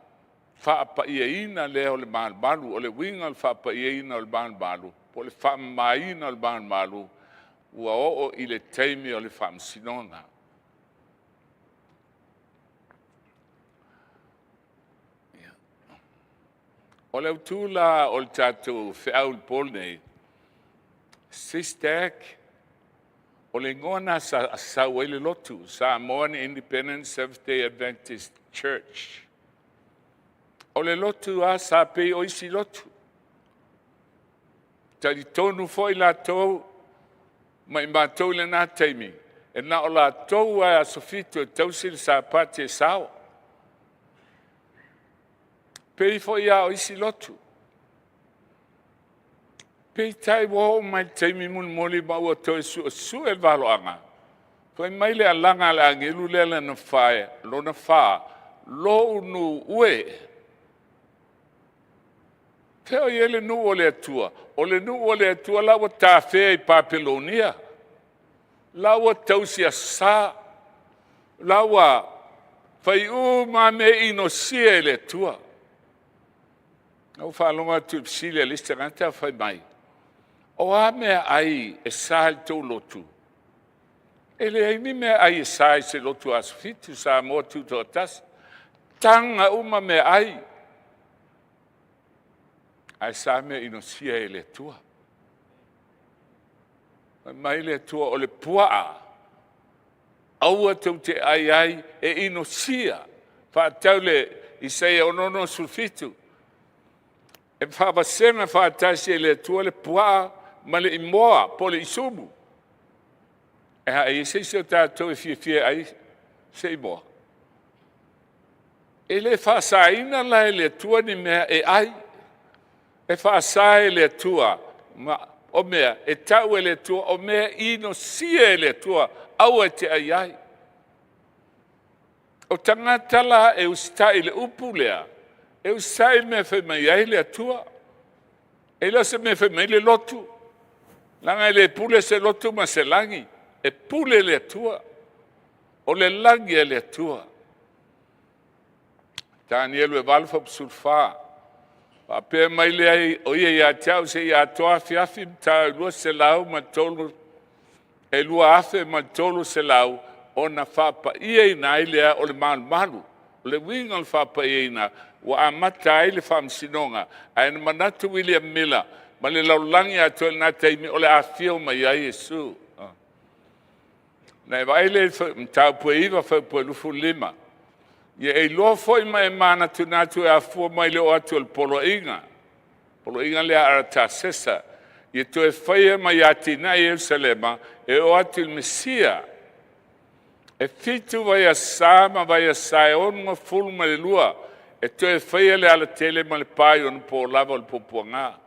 faapaiaina lea o le malumalu. O le uiga o le faapaiaina o le malumalu, po o le faamamaina o le malumalu, ua oo i le taimi o le faamasinoga. O le autu la o le tatou feau i le po lenei, SISTAC. O le igoa lena sa sau ai le lotu, Samoan Independent Seventh Day Adventist Church. O le lotu lava sa pei o isi lotu. Talitonu foi latou ma i matou i lena taimi, e na o latou lava e aso Fitu e tausi le Sapati e sao. Pei foi lava o isi lotu. Peitai ua oo mai le taimi mulimuli ma ua toe suesue le valoaga, fai mai le alaga a le agelu lea lona fa, lou nuu e. Fea o i ai le nuu o le Atua? O le nuu o le Atua la ua tafea i Papelonia, la ua tausi aso Sa, la ua fai uma lava mea inosia e le Atua. Na ou faalogo atu i le fesili a le isi tagata o fai mai, o a meaai e sa i le tou lotu? E leai ni meaai e sa i se lotu Aso Fitu Samoa Tutoatasi. Taga uma meaai, ae sa mea inosia e le Atua. Fai mai le Atua, o le puaa, aua tou te ai ai, e inosia. Faatatau i le Isaia 66:17, e faavasega faatasi e le Atua le puaa ma le imoa po o le isumu. E a, e i ai se isi o tatou e fiafia e ai se imoa? E le faasaina la e le Atua ni mea e ai. E faasa e le Atua, ma o mea e tau e le Atua o mea inosia e le Atua, aua e te ai ai. O tagata la e usitai i le upu lea, e usitai i le mea e fai mai ai le Atua. E le o se mea e fai mai ai le lotu, leaga e le pule se lotu ma se lagi, e pule le Atua. O le lagi a le Atua. Tanielu e 8 fuaiupu 14, faapea mai lea o ia ia te au, seia atoa afiafi ma taeao e 2,300 ona faapaiaina ai lea o le malumalu. O le uiga o le faapaiaina, ua amata ai le faamasinoga, ae na manatu William Miller ma le lalolagi atoa i lena taimi o le a afio mai ai Iesu. Na e vaai lea i le mataupu e 9 fuaiupu e 25. Ia e iloa foi ma e manatunatu e afua mai le oo atu o le poloaiga, poloaiga lea a Aratasesa, ia toe faia ma ia atinae Ierusalema e oo atu i le Mesia. E 7 vaiaso ma vaiaso e 62 e toe faia le alatele ma le pa i ona po lava o le puapuaga.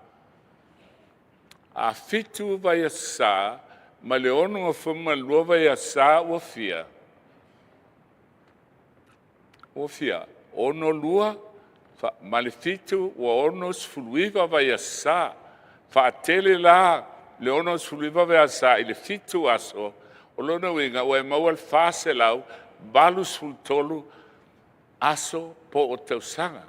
A 7 vaiaso ma le 62 vaiaso ua fia? Ua fia? 62 ma le 7 ua 69 vaiaso. Faatele la le 69 vaiaso i le 7 aso, o lona uiga ua e maua le 483 aso po o tausaga.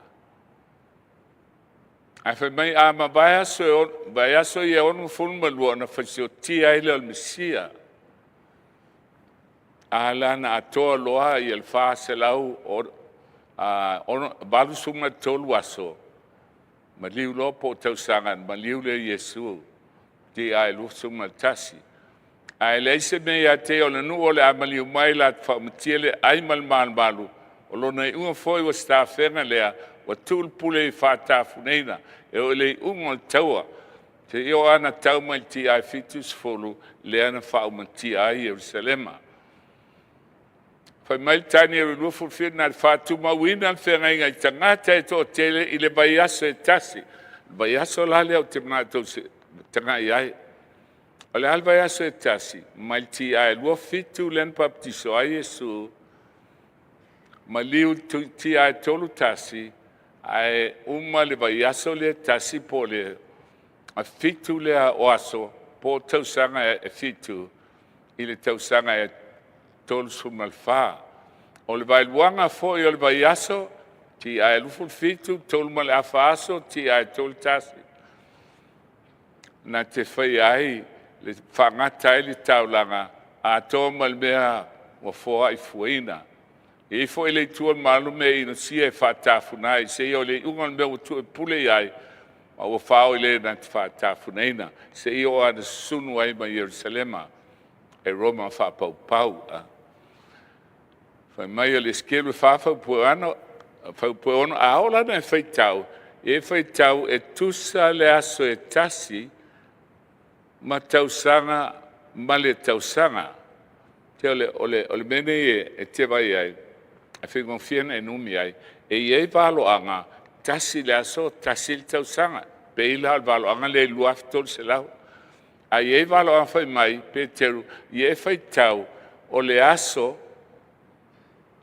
Ae fai mai a mavae aso vaiaso ia e 62 ona fasioti ai lea o le Mesia. A la na atoa loa le 483 aso, maliu loa po o tausaga, maliu lea o Iesu TI 21. Ae leai se mea ia te ia o le nuu o le a maliu mai latou te faaumatia le ai ma le malumalu. O lona iuga foi ua se tafega lea, ua tuu le pule i faatafuneina e oo i le iuga o le taua, seia oo lava ina tau mai le TI 70 lea na faaumatia ai Ierusalema. Fai mai le Tanielu 27, na te faatumauina le feagaiga i tagata e toatele i le vaiaso e tasi. O le vaiaso la lea ou te manao e tagai i ai. O le a le vaiaso e tasi? Mai le TI 27 lea na papatiso ai Iesu, maliu i le TI 31, ae uma le vaiaso lea e tasi po o le 7 lea o aso po o tausaga e 7 i le tausaga e 34. O le vaeluaga foi o le vaiaso, TI 27, 3 ma le afa aso, TI 31, na te faia ai, faagata ai le taulaga atoa ma le mea ua foai fuaina. E i ai foi le itu o le Malo mea e inosia e faatafuna ai, seia o le iuga o le mea ua tuu e pule i ai, ma ua fao i le na te faatafunaina, seia oo lava ina susunu ai ma Ierusalema. E Roma faapaupau. A. Fai mai o le Esekielu e 4 fuaiupu 6, a oo la ina e faitau, e faitau e tusa le aso e tasi ma tausaga ma le tausaga. O le mea nei e te vaai ai, e faigofie ona e numi ai, e i ai valoaga, tasi le aso, tasi le tausaga. Pei la o le valoaga lea i le 2300. Ae i ai valoaga fai mai Peteru, ia e faitau o le aso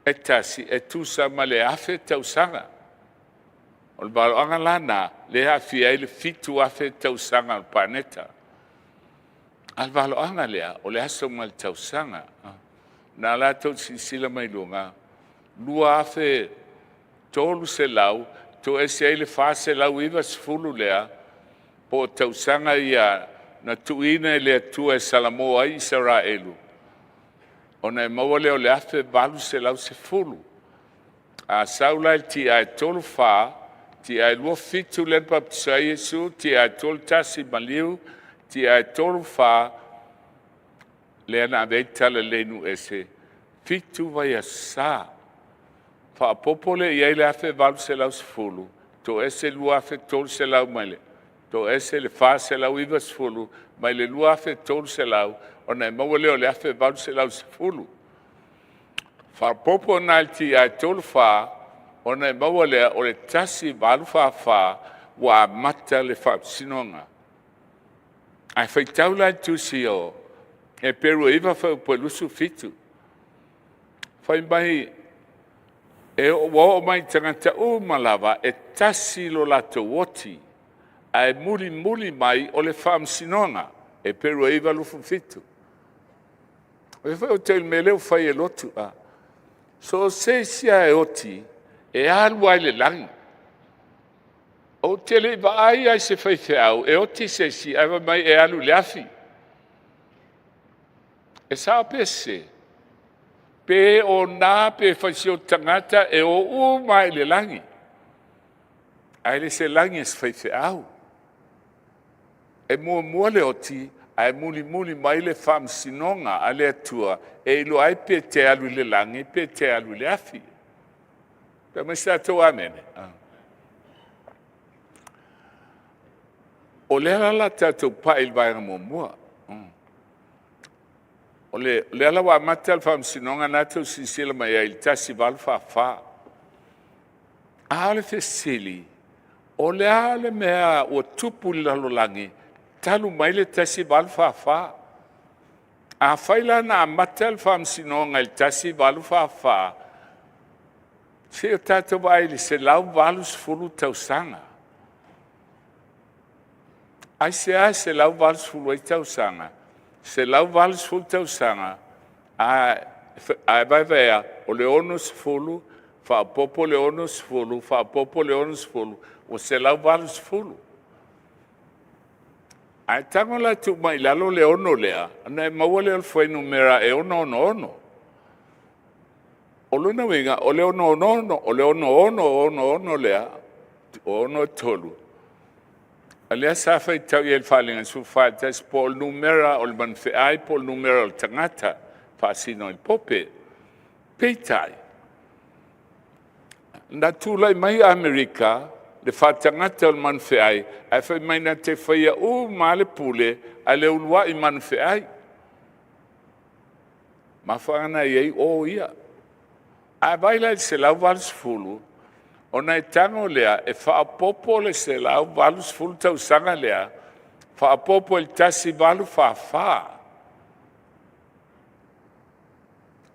e tasi e tusa ma le 1000 tausaga. O le valoaga la lena lea e aafia ai le 7000 tausaga o le paneta. A o le valoaga lea, o le aso ma le tausaga. Na la tou silasila mai luga, 2300 toese ai le 490 lea, po o tausaga ia na tuuina e le Atua e salamo ai Isaraelu, ona e maua lea o le 1810. A sau la i le tiae 34, tiae 27 lea na papatiso ai Iesu, tiae 31 maliu, tiae 34 lea na ave ai le talalelei i nuu ese, 7 vaiaso sa. Faaopoopo lea i ai le 1810, toese le 2300 mai le toese le 490 mai le 2300, ona e maua lea o le 1810. Faaopoopo i le tiae 34, ona e maua lea o le 1844 ua amata le faamasinoga. Ae faitau la i le tusi o Eperu e 9 fuaiupu e 27, fai mai ua oo mai i tagata uma lava e tasi lo latou oti, ae mulimuli mai o le faamasinoga. Eperu e 9:27. O fea foi o le mea lea ua fai e lotu, a? So o se isi lava e oti, e alu lava i le lagi. Ou te le i vaai lava i se faifeau e oti se isi ae fai mai e alu i le afi. E sao pe sese? Pe ona pe fasioti tagata, e o uma lava i le lagi. Ae le se lagi a se faifeau. E muamua le oti, ae mulimuli mai le faamasinoga a le Atua e iloa ai pe te alu i le lagi pe te alu i le afi. Fai mai se tatou amene. O lea la o le a tatou pai i le vaega muamua. O lea la ua amata le faamasinoga lena tou te silasila mai ai i le 1844. A o le fesili, o le a le mea ua tupu i le lalolagi talu mai le 1844? Afai la na amata le faamasinoga i le 1844, se i o tatou vaai i le 180 tausaga. Aisea e 180 ai tausaga? 180 tausaga ae vaevaea, o le 60 faaopoopo le 60 faaopoopo le 60, ua 180. Ae tago la e tuu mai i lalo le 6 lea, ona e maua lea o le fuainumera e 666. O lona uiga, o le 666, o le 6666 lea, 63, o lea sa faitau i ai i le Faaaliga 14 i le 1, po o le numera o le manufeai po o le numera o le tagata e faasino i le pope. Peitai, na tulai mai Amerika, le faatagata o le manufeai, ae fai mai na te faia uma lava le pule a le uluai manufeai. Mafuaaga lena e i ai o ia. A vaai la i le 180, ona e tago lea e faaopoopo le 180 tausaga lea, faaopoopo i le 1844.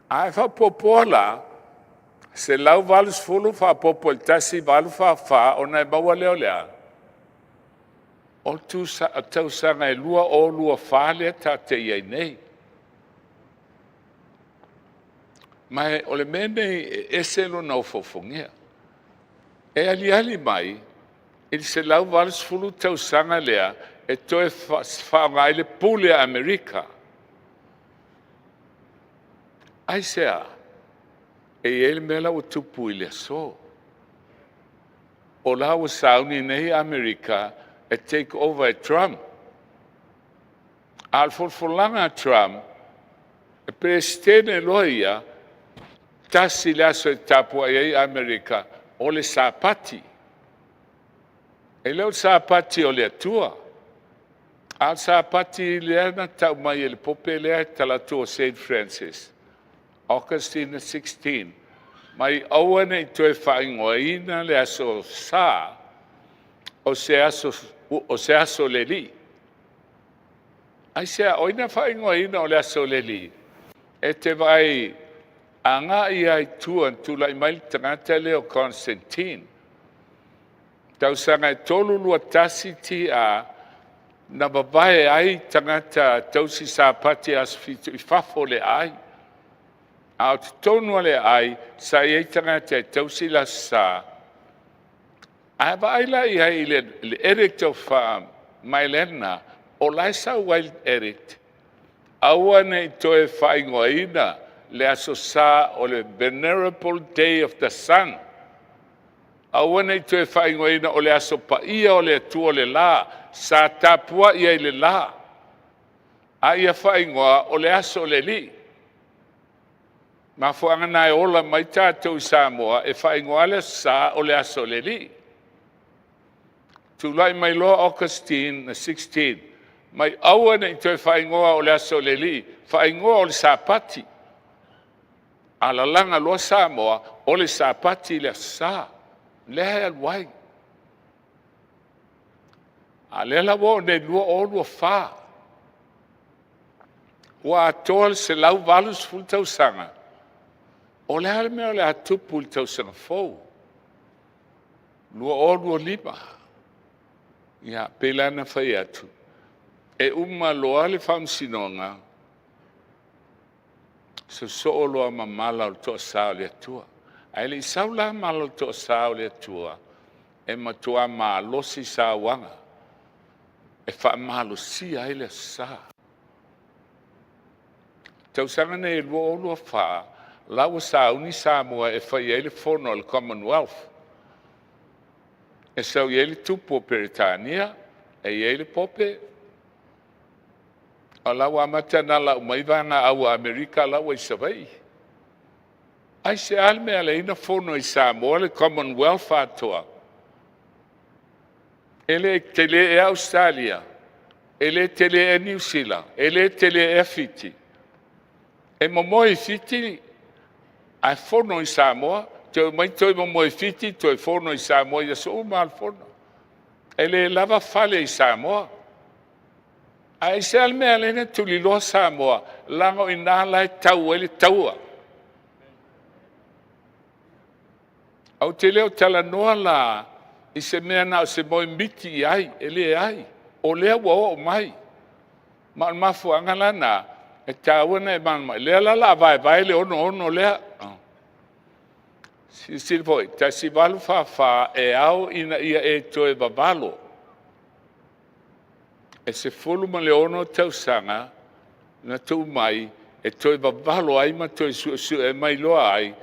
A e faaopoopoa la, 180 faaopoopo i le 1844, ona e maua lea o le a? O le tausaga e 2024 lea tatou te i ai nei. Ma o le mea lenei e ese lona ofoofogia. E aliali mai i le 180 tausaga lea e toe faaaoga ai le pule a Amerika. Aisea? E i ai le mea la ua tupu i le aso. O la ua sauni nei Amerika e take over e Trump. A o le folafolaga a Trump, E Peresetene loa ia, tasi le aso e tapuai ai Amerika, o le Sapati. E le o le Sapati o le Atua, a o le Sapati lea na tau mai e le Pope lea e talaatu o Saint Francis, Augustine 16, mai aua ne i toe faaigoaina le aso Sa o se aso, o se aso o le Alii. Aisea? O ai na faaigoaina o le aso o le Alii? E te vaai agai lava i tua na tulai mai le tagata lea o Constantine, tausaga e 321 TA, na vavae ai tagata tausi Sapati aso Fitu i fafo o le aai. A o totonu o le aai, sa i ai tagata e tausi le Aso Sa. A vaai la i ai i le Edict of Milan, o la e sau ai le edict, aua ne i toe faaigoaina le Aso Sa o le Venerable Day of the Sun. Aua ne i toe faaigoaina o le aso paia o le Atua o le la, sa tapuai ai i le la, a ia faaigoa o le aso o le Alii. Mafuaaga na e ola mai tatou i Samoa e faaigoa le Aso Sa o le aso o le Alii. Tulai mai loa Augustine 16, mai aua ne i toe faaigoa o le aso o le Alii, faaigoa o le Sapati. A lalaga loa Samoa, o le Sapati le Aso Sa, lea e alu ai. A o lea la ua oo nei i le 2024, ua atoa le 180 tausaga. O le a le mea o le a tupu i le tausaga fou 2025? Ia, pei la ona fai atu, e uma loa le faamasinoga, sosoo loa ma mala o le toasa o le Atua. Ae le i sau la mala o le toasa o le Atua, e matua malosi sauaga e faamalosia ai le Aso Sa. Tausaga nei 2024, la ua sauni Samoa e fai ai le fono a le Commonwealth, e sau i ai le tupu o Peretania, e i ai le Pope, o la ua amata ona lau mai vaega au a Amerika la ua i Savaii. Aisea le mea e ala ai ona fono i Samoa le Commonwealth atoa? E le tele ea Ausetalia? E le tele ea Niu Sila? E le tele ea Fiti? E momoe i Fiti ae fono i Samoa, toe omai toe momoe i Fiti, toe fono i Samoa i aso uma lava o le fono. E le lava fale i Samoa. Ae aisea le mea e ala ai ona tuliloa Samoa? Leaga o i ina la e tau ai le taua. Ou te le o talanoa la i se mea na o se moemiti i ai, e leai, o lea ua oo mai. Ma o le mafuaaga la lena e taua ona e malamalama, o lea la o le a vaevae le 66 lea. Silasila foi, 1844 e ao ina ia e toe vavalo. E 16 tausaga na tuu mai e toe vavalo ai ma toe suesue ma iloa ai,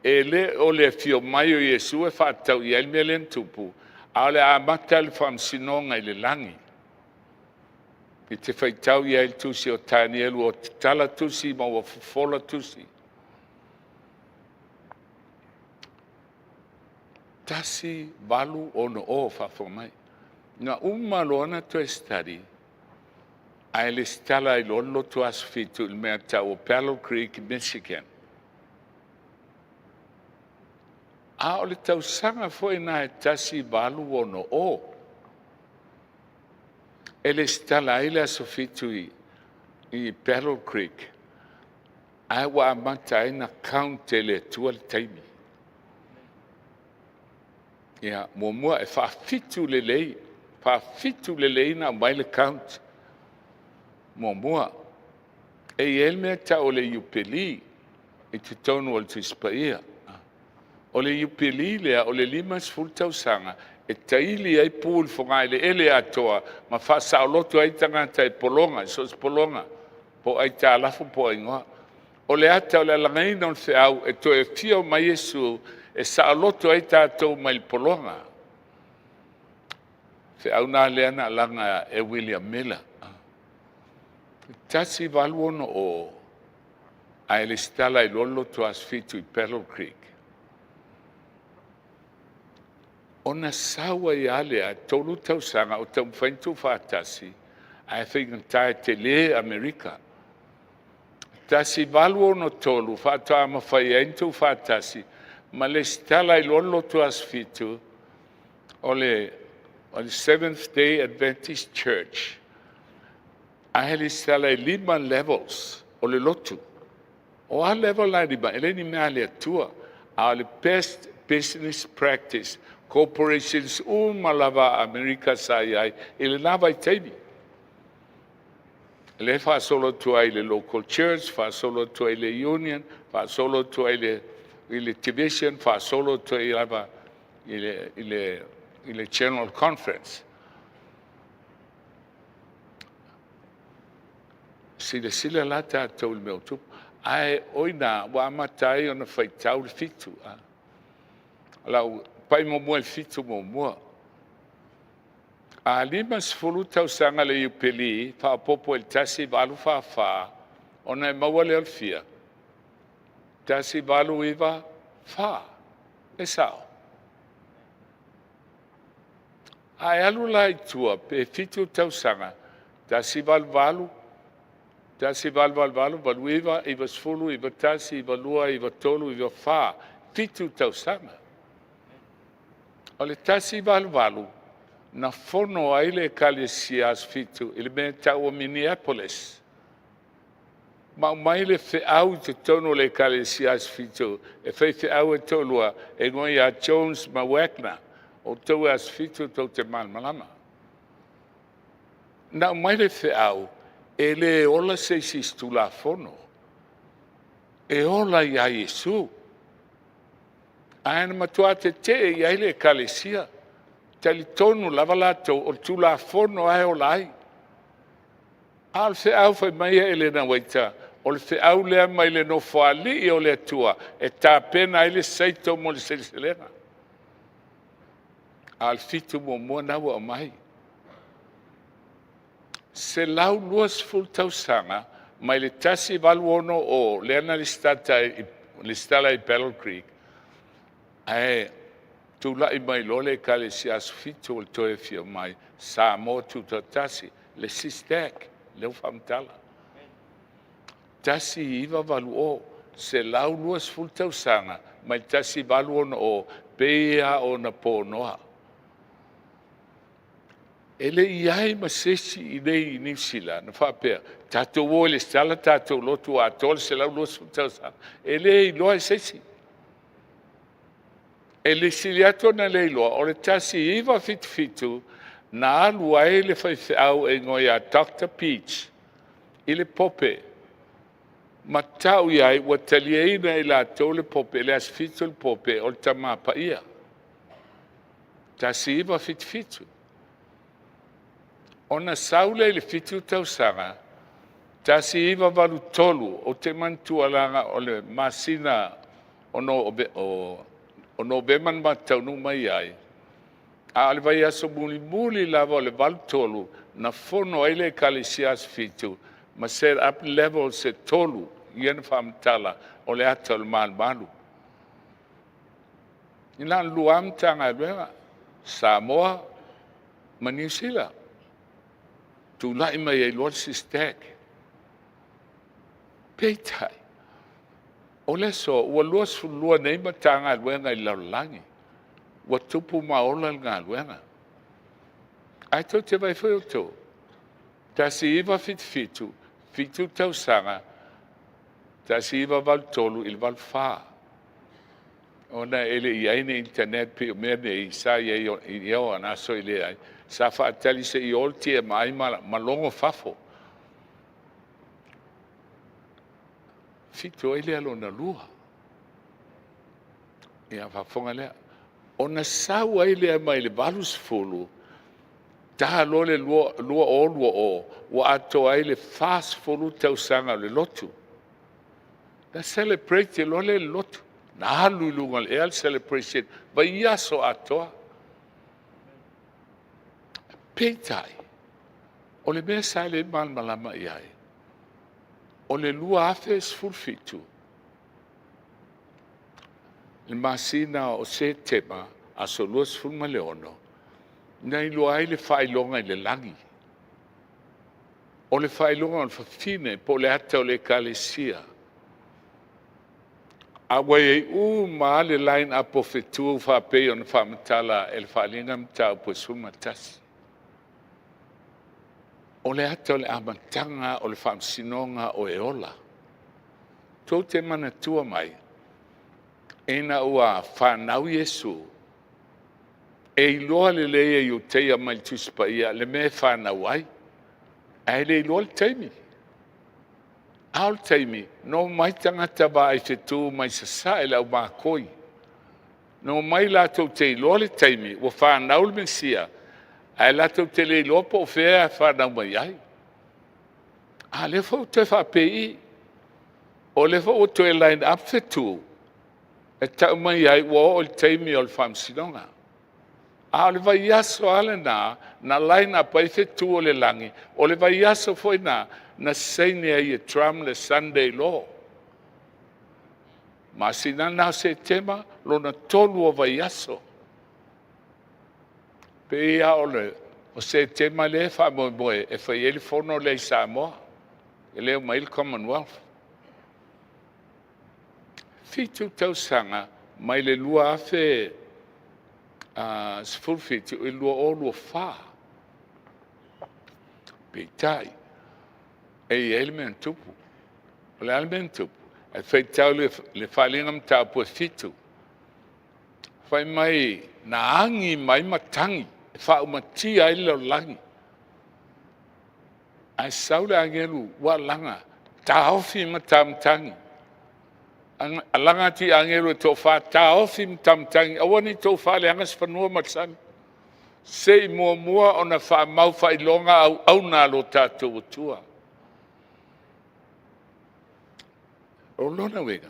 e le o le afio mai o Iesu e faatatau i ai le mea lea na tupu, a o le amata le faamasinoga i le lagi. E te faitau i ai i le tusi o Tanielu ua tatala tusi ma ua fofola tusi. 1860 faafofoga mai. Na uma loa ona toe study, ae resitala ai loa le Lotu Aso Fitu i le mea e tau o Battle Creek, Michigan. A o le tausaga foi lena e 1860 e resitala ai le Aso Fitu i Battle Creek, ae ua amata ai ona count e le Atua le taimi. Ia, muamua e faafitu lelei, faafitu lelei ona aumai le count. Muamua, e i ai le mea e tau o le Iupeli i totonu o le Tusi Paia. O le Iupeli lea, o le 50 tausaga e taili ai pu i le fogaeleele atoa ma faasaoloto ai tagata i pologa, so o se pologa, po o aitalafu po o aigoa. O le ata o le alagaina o le feau e toe afio mai Iesu e saoloto ai tatou mai le pologa. Feau la lea na alaga e William Miller. 1860. Ae lesitala ai loa le lotu Aso Fitu i Battle Creek. Ona sau ai lava lea, 3 tausaga o taumafai ona tuufaatasi, ae faigata e tele Amerika. 1863 faatoa mafai ai ona tuufaatasi ma lesitala ai loa le lotu Aso Fitu o le Seventh Day Adventist Church, ae lesitala e 5 levels o le lotu. O a level na e 5? E le ni mea a le Atua, a o le best business practice, corporations uma lava a Amerika sa i ai i lena vaitaimi. Lea e faasolo atu ai i le local church, faasolo atu ai i le union, faasolo atu ai i le division, faasolo atu ai lava i le general conference. Silasila la tatou i le mea o tupu. Ae o i ina ua amata ai ona faitau le 7. O lau pai muamua i le 7 muamua. A 50 tausaga le Iupeli faaopoopo i le 1844, ona e maua lea o le fia? 1894. E sao? A e alu la i tua pe 7 tausaga, 188, 1888, 89, 90, 91, 92, 93, 94, 7 tausaga. O le 188 na fono ai le Ekalesia Aso Fitu i le mea e tau o Minneapolis. Ma aumai le feau i totonu o le Ekalesia Aso Fitu e faifeau e toalua e igoa ia Jones ma Wagner. O outou e Aso Fitu tou te malamalama. Na aumai le feau, e le ola se isi i se Tulafono, e ola ia Iesu. Ae na matua tetee i ai le Ekalesia. Talitonu lava latou o le Tulafono lava e ola ai. A o le feau fai mai a Elena Uaita, o le feau lea mai le Nofoalii o le Atua e tapena ai le saito mo le seleselega. A o le 7 muamua lena ua aumai. 120 tausaga mai le 1860 lea na lesitala ai i Battle Creek, ae tulai mai loa le Ekalesia Aso Fitu o le toe afio mai, Samoa Tutoatasi, le SISTAC, lea ua faamatala. 1980, 120 tausaga mai le 1860, pei lava o ona po Noa. E le i i ai ma se isi i inei i Niu Sila na faapea, tatou o e lesitala le tatou lotu ua atoa le 120 tausaga. E le iloa e se isi. E sili atu ona le iloa, o le 1977 na alu ai le faifeau e igoa ia Dr. Beach i le Pope ma tau i ai ua taliaina e i latou le Pope, le Aso Fitu le Pope o le Tama Paia. 1977. Ona sau lea i le 7 tausaga, 1983, ou te manatua leaga o le masina o Novema na matou taunuu mai ai, a o le vaiaso mulimuli lava o le 83 na fono ai le Ekalesia Aso Fitu ma set up levels e 3 ia na faamatala o le ata o le malumalu. E na o le 2 lava Matagaluega, Samoa ma Niu Sila. Tulai mai ai loa le SISTAC. Peitai, o le aso ua 22 nei Matagaluega i le lalolagi, ua tupu ma ola le galuega. Ae tou te vaai foi outou, 1977, 7 tausaga, 1983 i le 84, ona e le i i ai ni internet pei o mea nei sa i ai i ia ona aso e leai, sa faatali se i o le TMI ma logo fafo. 7 ai lea lona lua. Ia faafofoga lea. Ona sau ai lea mai le 80, ta loa le 2020, ua atoa ai le 40 tausaga o le lotu. Na celebrate loa lea e le lotu, na alu i luga o le ea le celebration, vaiaso atoa. Peitai, o le mea sa le malamalama i ai, O le 2017, le masina o Setema, aso 26, na iloa ai le faailoga i le lagi. O le faailoga o le fafine po o le ata o le ekalesia. A ua i ai uma lava le line up o fetu faapei ona faamatala e le faaaliga mataupu e 11. O le ata o le amataga o le faamasinoga o e ola. Tou te manatua mai, ina ua fanau Iesu, e iloa lelei e Iutaia mai le Tusi Paia le mea e fanau ai, ae le iloa le taimi. A o le taimi, na omai tagata vaai fetu mai sasae, le au makoi. Na omai latou te iloa le taimi ua fanau le Mesia, ae latou te le iloa po o fea e fanau mai ai. A lea foi ua toe faapei i, o lea foi ua toe line up fetu e tau mai ai ua oo i le taimi o le faamasinoga. A o le vaiaso lava lena na line up ai fetu o le lagi, o le vaiaso foi lena na saini ai e Trump le Sunday Law. Masina na o Setema, lona tolu o vaiaso. Pei lava o Setema lea e faamoemoe e fai ai le fono lea i Samoa, e le omai ai le Commonwealth. 7 tausaga mai le 2017 i le 2024. Peitai, e i ai le mea na tupu. O le a le mea na tupu? E faitau le faaaliga mataupu e 7, fai mai na agi mai matagi e faaumatia ai le lalolagi, ae sau le agelu ua laga, taofi matamatagi. Laga atu i agelu e toafa, taofi matamatagi, aua ne i outou faaleaga se fanua ma le sami, se i muamua ona faamau faailoga auauna a lo tatou Atua. O lona uiga,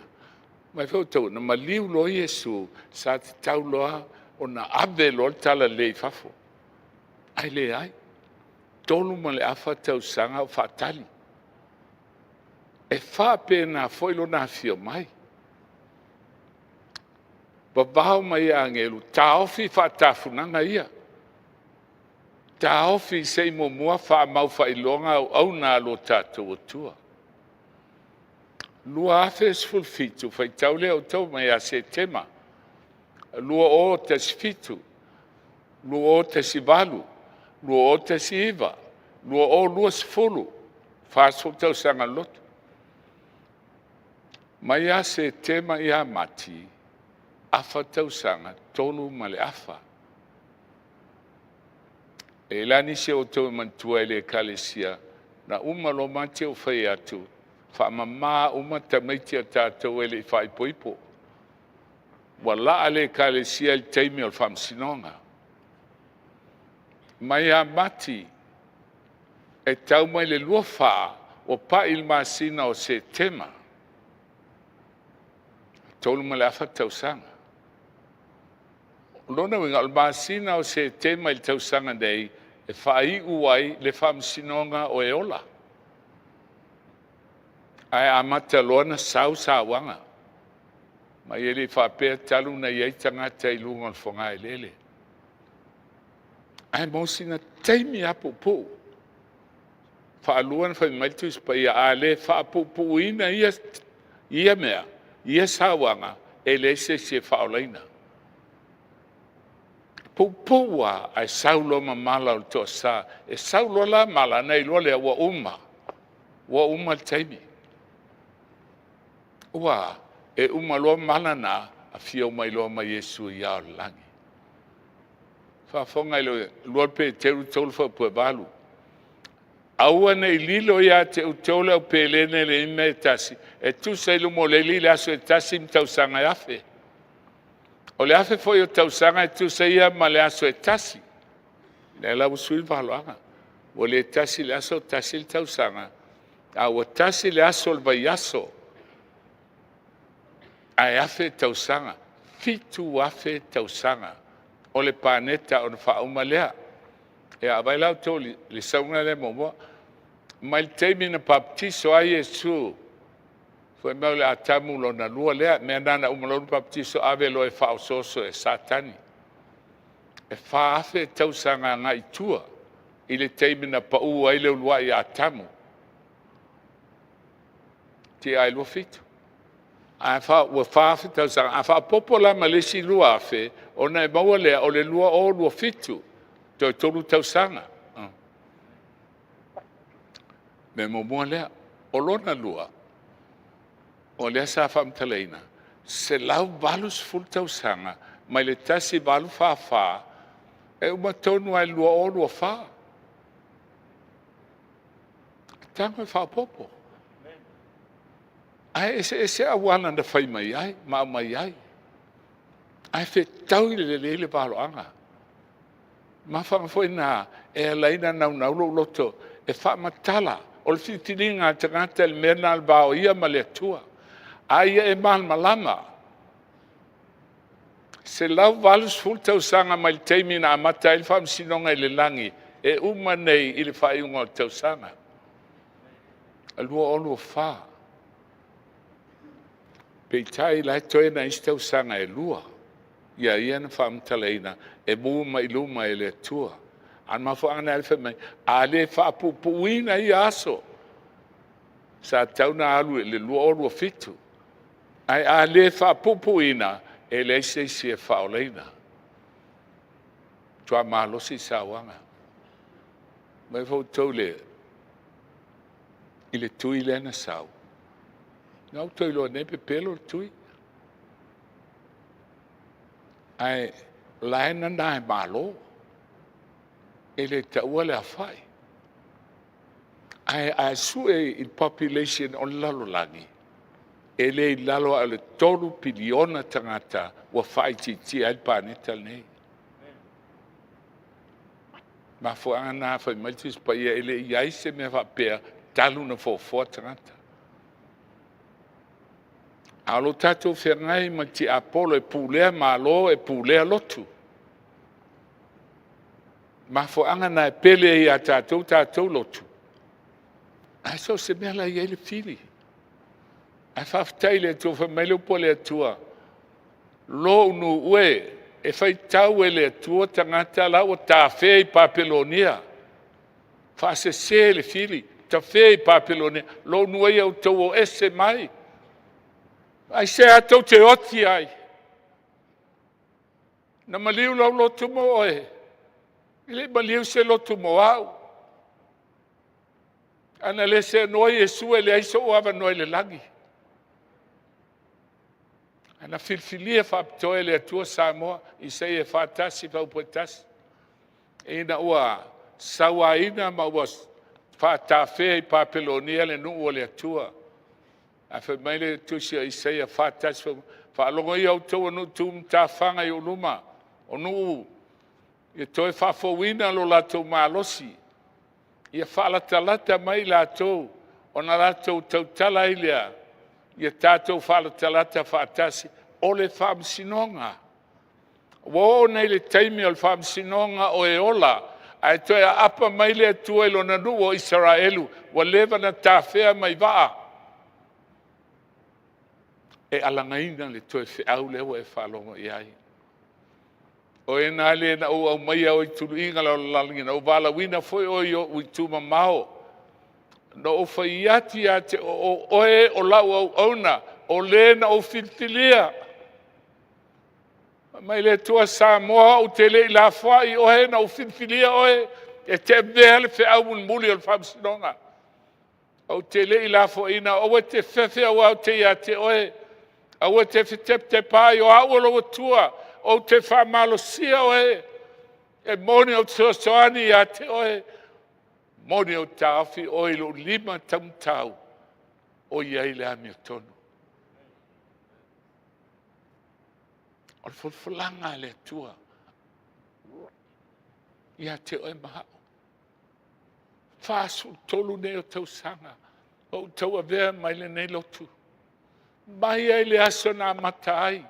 vaai foi outou, na maliu loa Iesu, sa tatau loa ona ave loa le talalelei i fafo, ae leai, 3.5 tausaga o faatali. E faapena foi lona afio mai. Vavao mai e agelu, taofi faatafunaga ia, taofi se i muamua faamau faailoga auauna a lo tatou Atua. 2017, faitau lea outou mai ia Setema 2017, 2018, 2019, 2020, 40 tausaga o le lotu. Mai ia Setema ia Mati, afa tausaga, 3.5. E i ai la nisi o outou e manatua i le ekalesia, na uma loa Mati ou fai atu, faamama uma tamaiti a tatou e le i faaipoipo. Ua laa le ekalesia i le taimi o le faamasinoga. Mai ia Mati e tau mai le 24, ua pai i le masina o Setema, 3.5 tausaga. O lona uiga, o le masina o Setema i le tausaga nei e faaiu ai le faamasinoga o e ola. Ae amata loa ona sau sauaga. Ma e le i faapea talu ona i ai tagata i luga o le fogaeleele. Ae mo sina taimi lava puupuu, faalua ona fai mai le Tusi Paia, a le faapuupuuina ia mea, ia sauaga, e leai se isi e faaolaina. Puupuu lava, ae sau loa ma mala o le toasa. E sau loa la mala, ona iloa lea ua uma, ua uma le taimi. Ua a? E uma loa mala na, afio mai loa ma Iesu i ao o le lagi. Faafofoga i le 2 Peteru 3 fuaiupu 8. Aua ne i lilo ia te outou le au pelene i le ima e tasi, e tusa i luma o le Alii le aso e tasi ma tausaga e 1,000. O le 1,000 foi o tausaga e tusa ia ma le aso e tasi. Lea la ua sui le vaaoloaga. Ua le tasi le aso tasi le tausaga, a ua tasi le aso o le vaiaso, ae 1,000 tausaga, 7,000 tausaga o le paneta ona faauma lea. Ia, vaai la outou i le sauga lea muamua. Mai le taimi na papatiso ai Iesu, fai mai o le Atamu lona lua lea, mea na na uma loa ona papatiso ave loa e faaosooso e Satani. E 4,000 tausaga agai i tua i le taimi na pau ai le uluai Atamu. TI 27. A fa, ua 4,000 tausaga. A faaopoopo la ma le isi 2,000, ona e maua lea o le 2027, toe tolu tausaga. Mea muamua lea. O lona lua, o lea sa faamatalaina, 180 tausaga mai le 1844, e uma tonu lava i le 2024. E tago e faaopoopo. Ae eseese auala na fai mai ai ma aumai ai. Ae fetaui lelei le valoaga. Mafuaaga foi na e ala ai ona naunau lou loto e faamatala. O le filifiliga a le tagata le mea lena o le va o ia ma le Atua. A ia e malamalama, 180 tausaga mai le taimi na amata ai le faamasinoga i le lagi, e uma nei i le faaiuga o le tausaga 2024. Peitai la e totoe nai isi tausaga e lua ia ia na faamatalaina e mu mai luma e le Atua. A o le mafuaaga lena e fai mai, a le faapuupuuina ia aso, sa tatau ona alu i le 2027, ae a le faapuupuuina, e leai se isi e faaolaina. Matua malosi sauaga. Vaai foi outou i le tui lea na sau, na ua outou iloa nei e pepelo le tui. Ae o la e nana e Malo, e le taua le aofai. Ae a sue i le population o le lalolagi, e le i lalo ae o le 3 piliona tagata ua faaitiitia ai le paneta lenei. Mafuaaga na fai mai le Tusi Paia e le i i ai se mea faapea talu ona foafoa tagata. A o lo tatou feagai ma le tiapolo e pulea Malo e pulea lotu. Mafuaaga na e pele ai ia tatou tatou lotu, ae so o se mea la e i ai le fili. Ae faafetai i le Atua fai mai le upu a le Atua, lou nuu e, e faitau e le Atua tagata la ua tafea i Papelonia, faasese le fili, tafea i Papelonia, lou nuu e, ia outou o ese mai. Aisea tou te oti ai? Na maliu lou lotu mo oe, e le i maliu se lotu mo au. A na le seanoa Iesu e leai sou avanoa i le lagi. Ae na filifilia faapitoa e le Atua Samoa, Isaia 41 faaupu e 1. Ina ua sauaina ma ua faatafea i Papelonia le nuu o le Atua. Ae fai mai le tusi a Isaia 41, faalogo ia outou o nuu tu matafaga i ou luma, o nuu e toe faafouina lo latou malosi, ia faalatalata mai i latou ona latou tautala ai lea, ia tatou faalatalata faatasi. O le faamasinoga. Ua oo nei i le taimi o le faamasinoga o e ola, ae toe aapa mai le Atua i lona nuu o Isaraelu ua leva ona tafea mai vaa. E alagaina le toe feau lea ua e faalogo i ai. O e na le na ou aumaia oe i tuluiga lalolagi, na ou valaauina foi oe i ou itu mamao. Na ou fai atu ia te oe, o oe o lau auauna, o le na ou filifilia. Fai mai le Atua, Samoa ou te le i lafoai oe na ou filifilia oe e te avea le feau mulimuli o le faamasinoga. Ou te le i lafoaiina, aua e te fefe aua ou te ia te oe. Aua e te fetepatepaai o au o lou Atua, ou te faamalosia oe. E moni ou te fesoasoani ia te oe, e moni ou te taofi oe i lou lima taumatau o i ai le amiotonu. O le folafolaga a le Atua ia te oe ma au. 43 nei o tausaga o ou tauavea mai lenei lotu, mai lava i le aso na amata ai,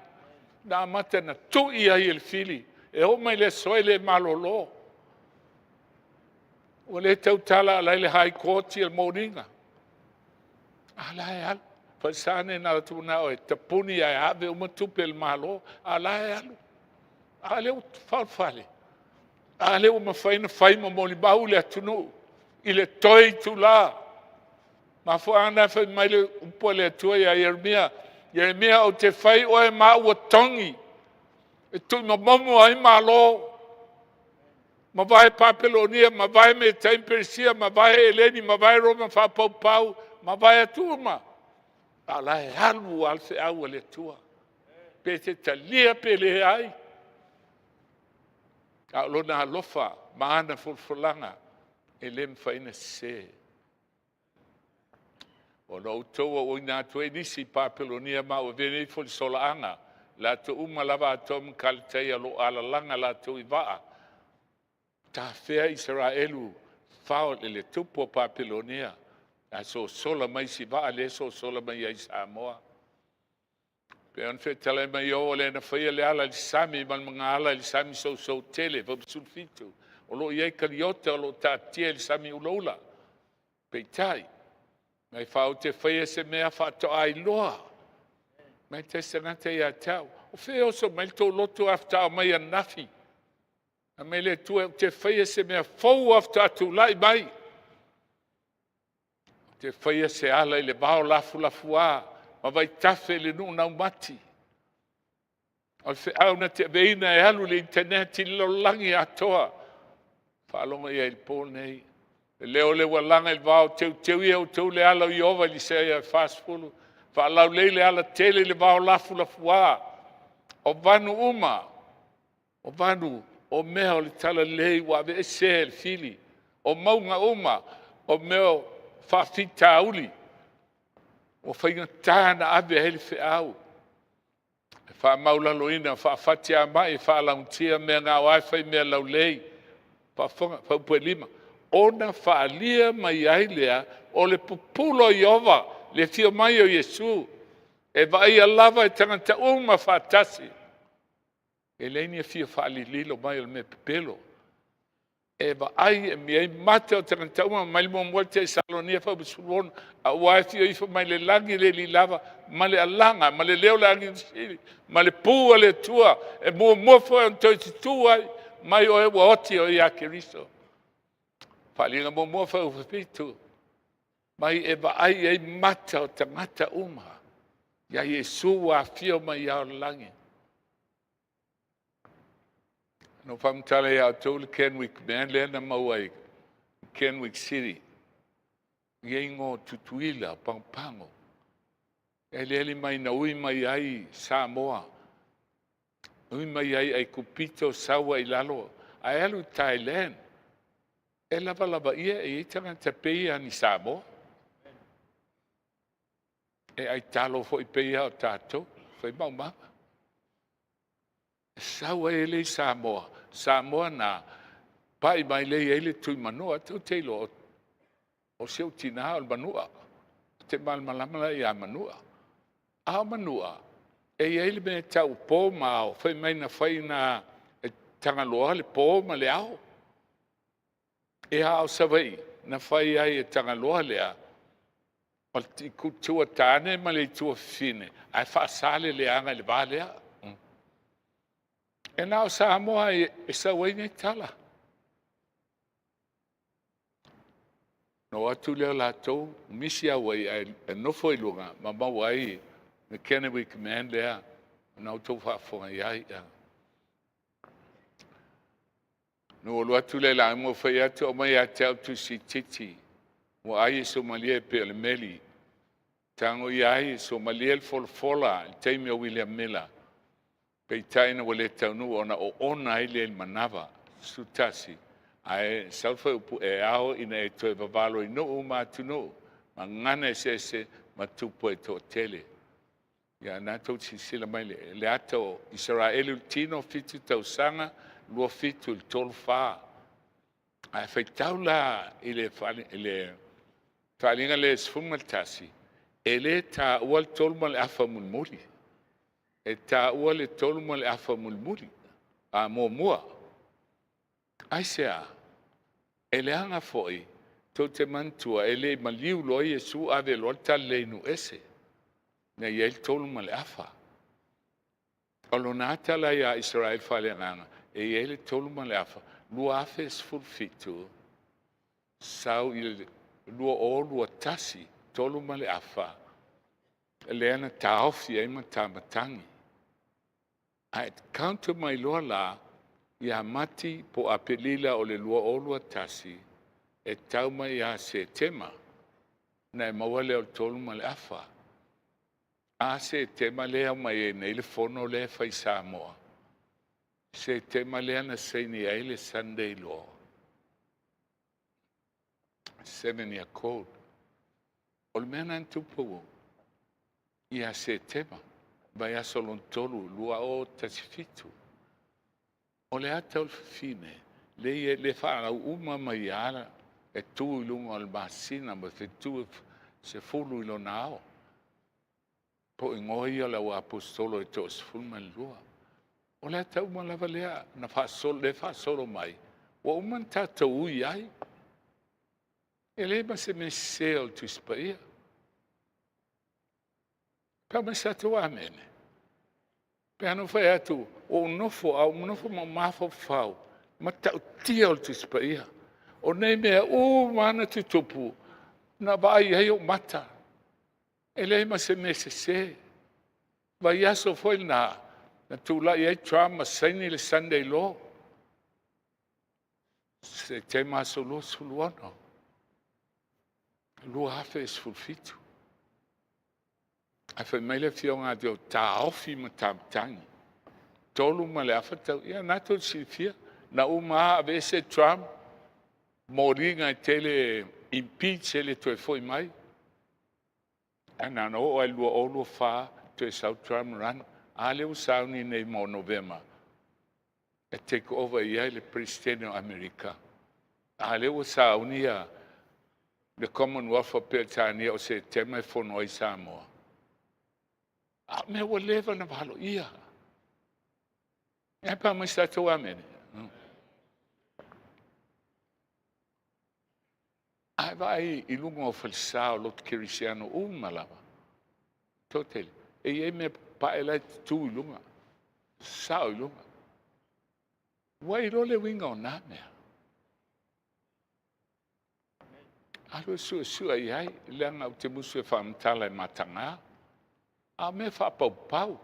na amata na tui ai e le fili, e oo mai i le aso e le malolo. Ua le tautala a la e i le High Court ia le moliga. A la e alu. Falesa ne na o na o e tapuni ae ave uma tupe a le Malo, a la e alu. A lea ua faolefale, a lea ua mafai ona fai ma molimau le atunuu i le toe itula. Mafuaaga na fai mai le upu a le Atua ia Ieremia, Ieremia ou te fai oe ma au togi e tuumomomo ai Malo, mavae Papelonia, mavae Metai ma Peresia, mavae Eleni, mavae Roma faapaupau, mavae atu uma. A o la e alu lava le feau a le Atua, pe te talia pe leai. A o lona alofa ma ana folafolaga e le mafai ona sese. Ona o outou ua auina atu ai nisi i Papelonia ma ua avea nei folisolaaga, latou uma lava atoa ma Kalataia o lo o alalaga latou i vaa, tafea Isaraelu fao i le tupu o Papelonia, ae sosola mai isi vaa lea e sosola mai ai i Samoa. Pei ona fetalai mai Iobo, o le na faia le ala i le sami ma le magaala i le sami sousou tele, Fuaiupu 17. O lo o i ai kaliota o lo o taatia i le sami ulaula. Peitai, mai fa ou te faia se mea faatoa iloa mai tasi tagata ia te au. O fea e oso mai le tou loto ae faatoa omai ananafi? Fai mai le Atua, ou te faia se mea fou faatoa tulai mai. Ou te faia se ala i le vao lafulafuā ma vaitafe i le nuu naumati. O le feau na te aveina e alu i le internet i le lalolagi atoa. Faalogo i ai i le po lenei. Le leo lea ua laga i le vao, teuteu ia outou le ala o Ieova i Isaia 40, faalaulelei le alatele i le vao lafulafuā. O vanu uma, o vanu o mea o le talalelei ua aveesea e le fili. O mauga uma, o mea o faafitauli ua faigata ona ave ai le feau. E faamaualaloina, faafatiamai, faalaugatia mea gaoa e faimea laulei. Faafofoga, fuaiupu e 5, ona faaalia mai ai lea o le pupula o Ieova, le afio mai o Iesu, e vaaia lava e tagata uma faatasi. E leai ni afio faalililo mai o le mea pepelo. E vaai e i ai mata o tagata uma, mai le muamua Tesalonia fuaiupu 16, aua e afio ifo mai le lagi le Alii lava ma le alaga ma le leo o le agelu sili ma le pu a le Atua e muamua foi ona toe tutū ai mai o e ua oti o ia Keriso. Faaaliga muamua fuaiupu 7, mai e vaai i ai mata o tagata uma ia Iesu ua afio mai i ao o le lagi. Na ou faamatala ia outou le Kenwick Man lea na maua i Kenwick City. E i ai igoa o Tutuila, o Pagopago. E aliali mai na ui mai ai Samoa, ui mai ai Aikupito, sau ai i lalo, ae alu i Thailand. E lavalava ia e i ai tagata pei lava ni Samoa. E aitalo foi pei lava o tatou, fai maumaga. E sau ai le i Samoa, Samoa na pai mai lea e i ai le Tuimanua. Tou te iloa, o si ou tina o le Manua. Ou te malamalama la ia Manua. A o Manua, e i ai le mea e tau o po ma ao, fai mai na fai na e Tagaloa le po ma le ao. Ia, a o Savaii, na fai ai e Tagaloa lea, o le itu tane ma le itu fafine, ae faasa le leaga i le va lea. E na o Samoa e sau ai nei tala. Ona o atu lea o latou, misi Hawaii ae nofo i luga ma maua ai le Kennewick Man lea na outou faafofoga i ai. Na ou alu atu lea i le aiga ou fai atu, aumai ia te au tusi itiiti, ua ai e suamalie e pei o le meli. Tago ia ai e suamalie le folafola i le taimi o William Miller. Peitai ina ua le taunuu ona oona ai lea i le manava. 11, ae sau le fuaiupu, e ao ina e toe vavalo i nuu ma atunuu, ma gagana eseese ma tupu e toatele. Ia na tou silasila mai le ata o Isaraelu i le tino, 7 tausaga, 27 i le 34. Ae faitau la i le faaaliga lea 11, e le taua le tolu ma le afa mulimuli. E taua le tolu ma le afa mulimuli, a muamua. Aisea? E leaga foi, tou te manatua, e le i maliu loa Iesu ave loa le talalelei i nuu ese, na i ai le 3 1/2. O lona ata la ia Isaraelu faaleagaga, e i ai le 3 1/2, 2017, sau i le 2021, 3 1/2, lea na taofi ai matamatagi. Ae counter mai loa la ia Mati po o Aperila o le 2021 e tau mai ia Setema, na e maua lea o le 3 1/2. A Setema lea e aumai ai nei le fono lea e fai i Samoa. Setema lea na saini ai le Sunday Law, 7 year code. O le mea na tupu ia Setema, vaiaso lona tolu, 2017. O le ata o le fafine, le, le faalau uma mai lava e tu i luga o le masina ma fetu 10 i lona ao. Po o igoa ia o le auaposeitolo e toa-12. O le ata uma lava lea na faasolo, lea e faasolo mai, ua uma ona tatou ui ai. E leai ma se mea sese o le Tusi Paia. Fai mai se tatou amene. Pe a na ou fai atu, ua ou nofo, a ou nofo ma ou mafaufau, matautia o le Tusi Paia. O nei mea uma lava na tutupu, na vaai ai ou mata. E leai ma se mea sese. Vaiaso foi lena, na tulai ai Trump ma saini le Sunday Law. Setema aso 26, 2017. Ae fai mai le afioga a taofi matamatagi. 3 1/2 tau, ia na tou silafia, na uma lava aveese Trump, moliga e tele impeach e le toe foi mai. Ae na ona oo lava i le 2024 toe sau Trump run. A lea ua sauni nei mo Novema e take over i ai le Peresetene o Amerika. A lea ua sauni ia le Commonwealth of Peretania o Setema e fono ai Samoa. A mea ua leva na valoia. E pa mai sa tatou amene. Ae vaai i luga o falesa o lotu kerisiano uma lava. Totele. E i ai mea papae la e tutu i luga. Sao i luga. Ua iloa le uiga o na mea. Alu e suesue i ai, leaga ou te musu e faamatala e mataga. A o mea faapaupau.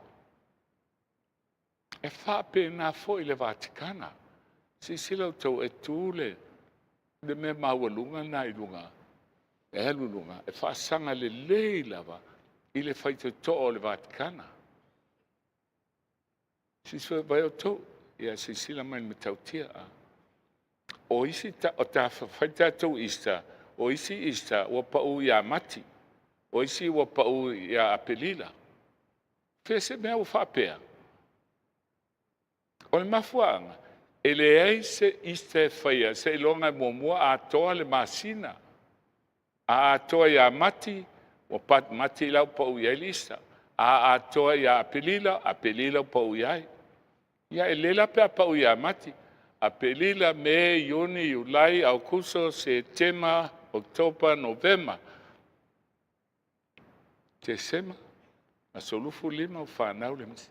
E faapena foi le Vatikana. Silasila outou e tu le mea maualuga lena i luga, e alu i luga, e faasaga lelei lava i le faitotoa o le Vatikana. Silasila vai outou, ia silasila mai i le matautia. O isi, o ta fai tatou Easter, o isi Easter ua pau ia Mati, o isi ua pau ia Aperila. Fea se mea ua faapea? O le mafuaaga, e leai se Easter e faia seiloga e muamua atoa le masina. A atoa ia Mati, ua Mati la ua pau i ai le Easter. A atoa ia Aperila, Aperila ua pau i ai. Ia e lelei la pe a pau ia Mati. Aperila, Me, Iuni, Iulai, Aokuso, Setema, Oketopa, Novema, Tesema, aso 25 ua fanau le Misi.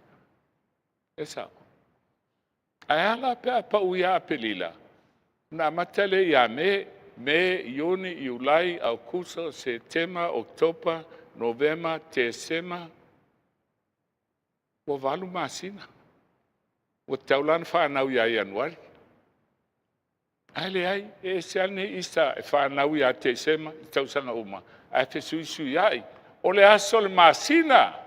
E sao. Ae a la pe a pau ia Aperila, ona amata lea ia Me, Me, Iuni, Iulai, Aokuso, Setema, Oketopa, Novema, Tesema, ua 8 masina. Ua tatau la ona fanau ia Ianuari. Ae leai, e ese lava lenei Easter e fanau ia Tesema i tausaga uma, ae fesuisuiai. O le aso o le masina.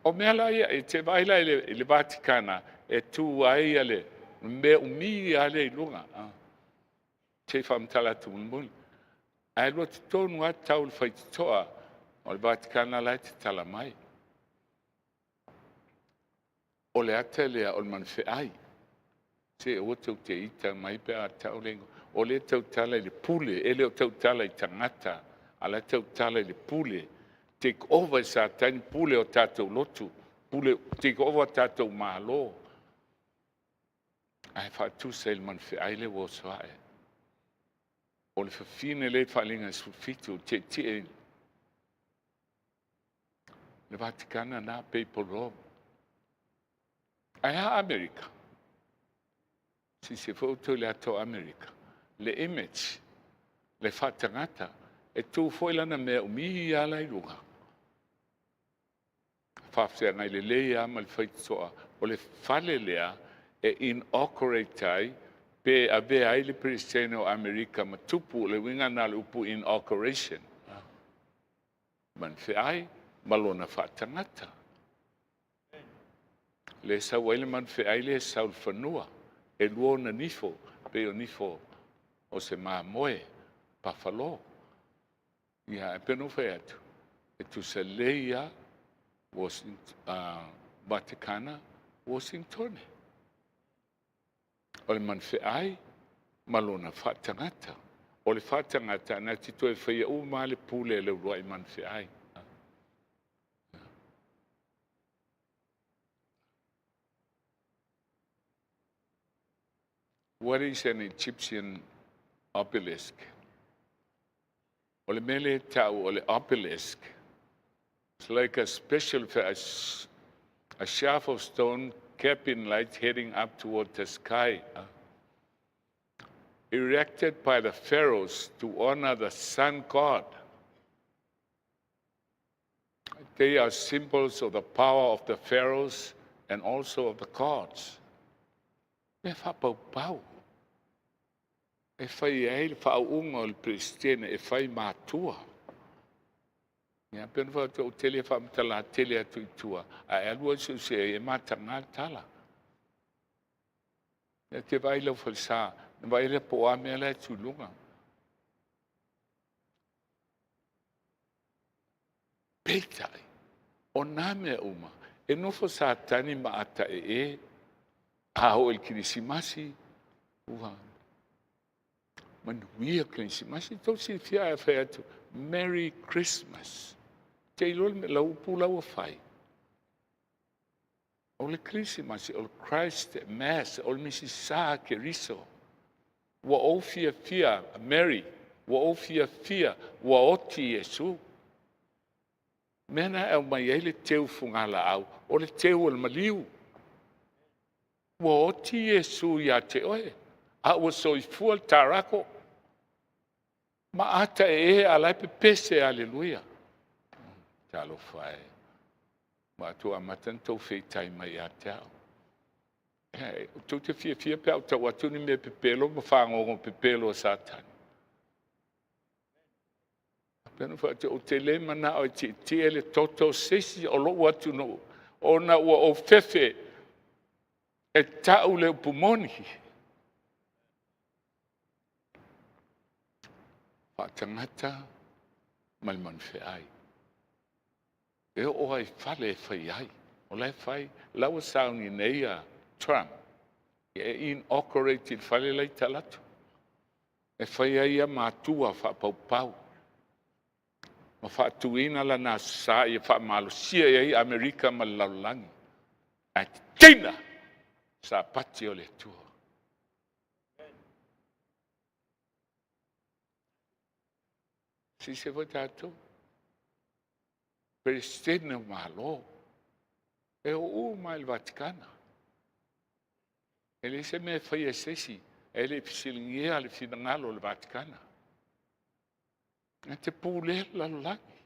O mea la ia, e te vaai la i le Vatikana, e tu ai le mea umi lava lea i luga. Se i faamatala atu mulimuli. Ae alu atu tonu lava tau i le faitotoa o le Vatikana la e tatala mai. O le ata lea o le manufeai. Se aua tou te ita mai pe a tau le igoa. O lea e tautala i le pule, e le o tautala i tagata, a o la e tautala i le pule. Take over e Satani pule o tatou lotu, pule, take over tatou Malo. Ae faatusa i le manufeai lea ua oso ae. O le fafine lea i Faaaliga 17, tietie i le Vatikana na, Papal Rome. Ae a Amerika? Silasila foi outou i le ata o Amerika, le image, le faatagata, e tu foi lana mea umi lava la i luga, faafeagai lelei lava ma le faitotoa. O le fale lea e inaugurate ai pe avea ai le Peresetene o Amerika ma tupu, o le uiga lena o le upu inauguration. Manufeai ma lona faatagata. Lea e sau ai le manufeai lea e sau i le fanua, e lua ona nifo, pei o nifo o se mamoe, pafalō. Ia, e pei ona ou fai atu, e tutusa lelei lava Vatikana, Uasinitone. O le manufeai ma lona faatagata. O le faatagata na te toe faia uma lava le pule a le uluai manufeai. What is an Egyptian obelisk? O le mea lea e tau o le obelisk, it's like a special, a shaft of stone capped in light heading up toward the sky. Erected by the pharaohs to honor the sun god. They are symbols of the power of the pharaohs and also of the gods. Mea faapaupau e fai ai le faauuga o le Peresetene e fai matua. Ia, pei ona fai atu, ou te le faamatala tele atu i tua, ae alu ai suesue ai e mataga le tala. E te vaai i lau falesa, na vaai lea po o a mea la e tu i luga. Peitai, o nā mea uma, e nofo Satani ma atae e, a oo i le Kerisimasi, ua manuia Kerisimasi. Tou silafia a fai atu, Merry Christmas. Te iloa le lau upu la ua fai. O le Kerisimasi, o le Christ Mass, o le Misisa Keriso. Ua ou fiafia, Mary, ua ou fiafia, ua oti Iesu. Mea na e aumai ai le teu fugalaau, o le teu o le maliu. Ua oti Iesu ia te oe, a ua soifua le tarako. Ma ata e e a la e pepese, aleluia. Talofa e. Ua atu amata ona tou feitai mai ia te au. Tou te fiafia pe a ou tau atu ni mea pepelo ma fagogo pepelo a Satani. Pei ona fai atu, ou te le manao e tietie le toto o se isi o lou atunuu, ona ua ou fefe e tau le upu moni. Faatagata ma le manufeai. E oo lava i fale e fai ai. O la e fai, la ua sauni nei a Trump e inaugurate i le fale la i talaatu. E fai ai ia matua faapaupau ma faatuina lana aso sa ia faamalosia ai Amerika ma le lalolagi. Ae teina sapati o le Atua. Silasila foi tatou, Peresetene o Malo, e o uma lava i le Vatikana. E leai se mea e faia e se isi, e le i fesiligia le finagalo o le Vatikana. Na te pulea le lalolagi.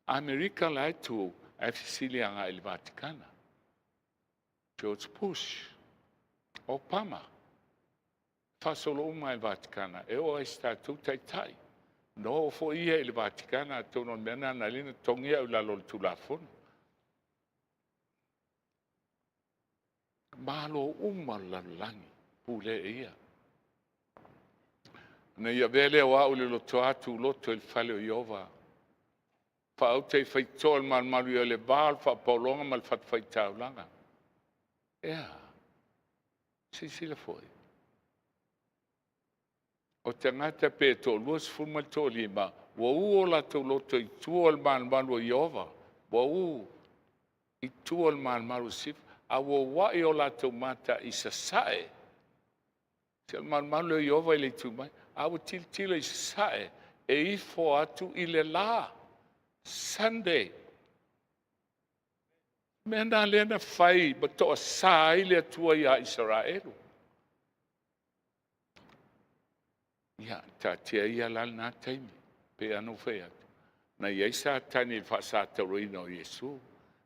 Amerika la e tu, ae fesili agai i le Vatikana. George Bush, Obama, faasolo uma i le Vatikana, e oo lava i se tatou taitai. Na oo foi ia i le Vatikana, atonu o le mea lena na ala ai ona togi au i lalo o le Tulafono. Malo uma o le lalolagi, pulea e ia. Ona i avea lea o au i le lotoa tuloto i le fale o Ieova, faauta i faitotoa o le malumalu i le va o le faapaologa ma le fatafaitaulaga. Ea, silasila foi, o tagata pe toa-20 ma le toalima, ua u o latou loto i tua o le malumalu o Ieova, ua u i tua o le malumalu o Sisifo. A ua ua'i o latou mata i sasae. Se o le malumalu lea o Ieova i le itu mai, a ua tilotilo i sasae e ifo atu i le la, Sunday. O le mea lena lea na fai ma toasa ai le Atua ia Isaraelu. Ia, taatia ia la lena taimi, pei lava ona ou fai atu, na i ai Satani i le faasatauroina o Iesu,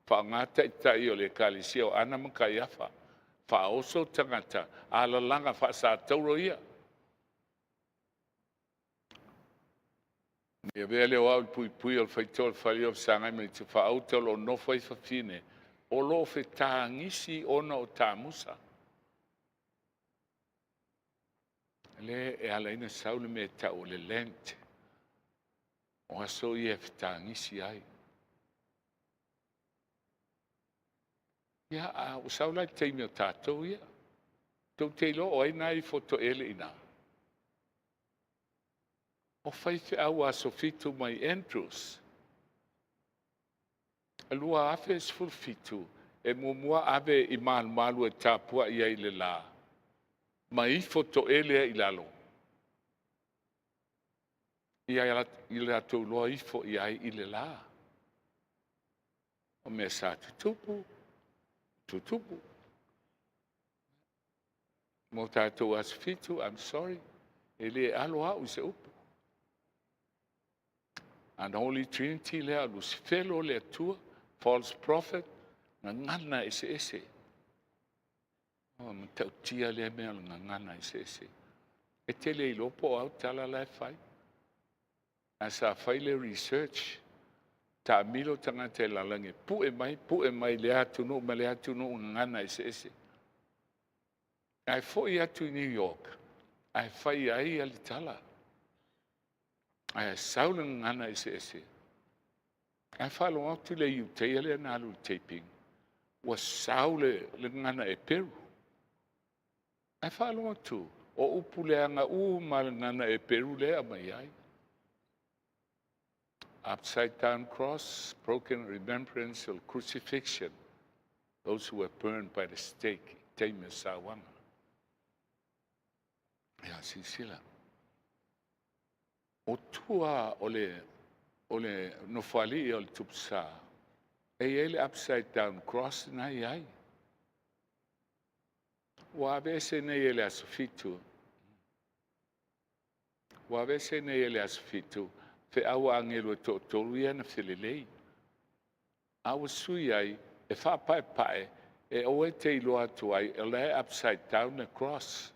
faaaoga taitai o le ekalesia o Ana ma Kaiafa, faaoso tagata, alalaga faasatauro ia. Ne i avea lea o au i le puipuia o le faitoa o le falia o fesagai ma le itufaauta o lo o nofo ai fafine o lo o fetagisi ona o tamusa. Lea e ala ai ona sau le mea e tau o le Lent, o aso ia e fetagisi ai. Ia, a ua sau la i le taimi o tatou ia, tou te iloa o ai na e ifo toele i ina? O faifeau Aso Fitu mai Andrews. 2017, e muamua ave i malumalu e tapuai ai i le la, ma ifo toele ai i lalo, ia latou iloa ifo i ai i le la. O mea sa tutupu, tutupu. Mo tatou Aso Fitu, I'm sorry, e le alo au i se upu. Unholy Trinity lea, o Lusifelo le Atua, false prophet, gagana eseese. O, e matautia lea mea o le gagana eseese. E te le iloa po o a au tala la e fai. Ae sa fai le research, taamilo tagata i le lalolagi e pue mai, pue mai lea atunuu ma lea atunuu gagana eseese. Ae foi atu i New York, ae fai ai le tala. Ae sau le gagana eseese. Ae faalogo atu le Iutaia lea na alu i le taping, ua sau le gagana Eperu. Ae faalogo atu, o upu leaga uma lava le gagana Eperu lea e aumai ai. Upside down cross, broken remembrance of crucifixion, those who were burned by the stake, taimi o sauaga. Ia, silasila. O tua o le, o le nofoalii o le Tupusa, e i ai le upside down cross na e i ai. Ua aveese nei e le Aso Fitu, ua aveese nei e le Aso Fitu feau a agelu e toatolu ia na felelei. A ua sui ai e faapaepae e aua e te iloa atu ai o la e upside down le cross.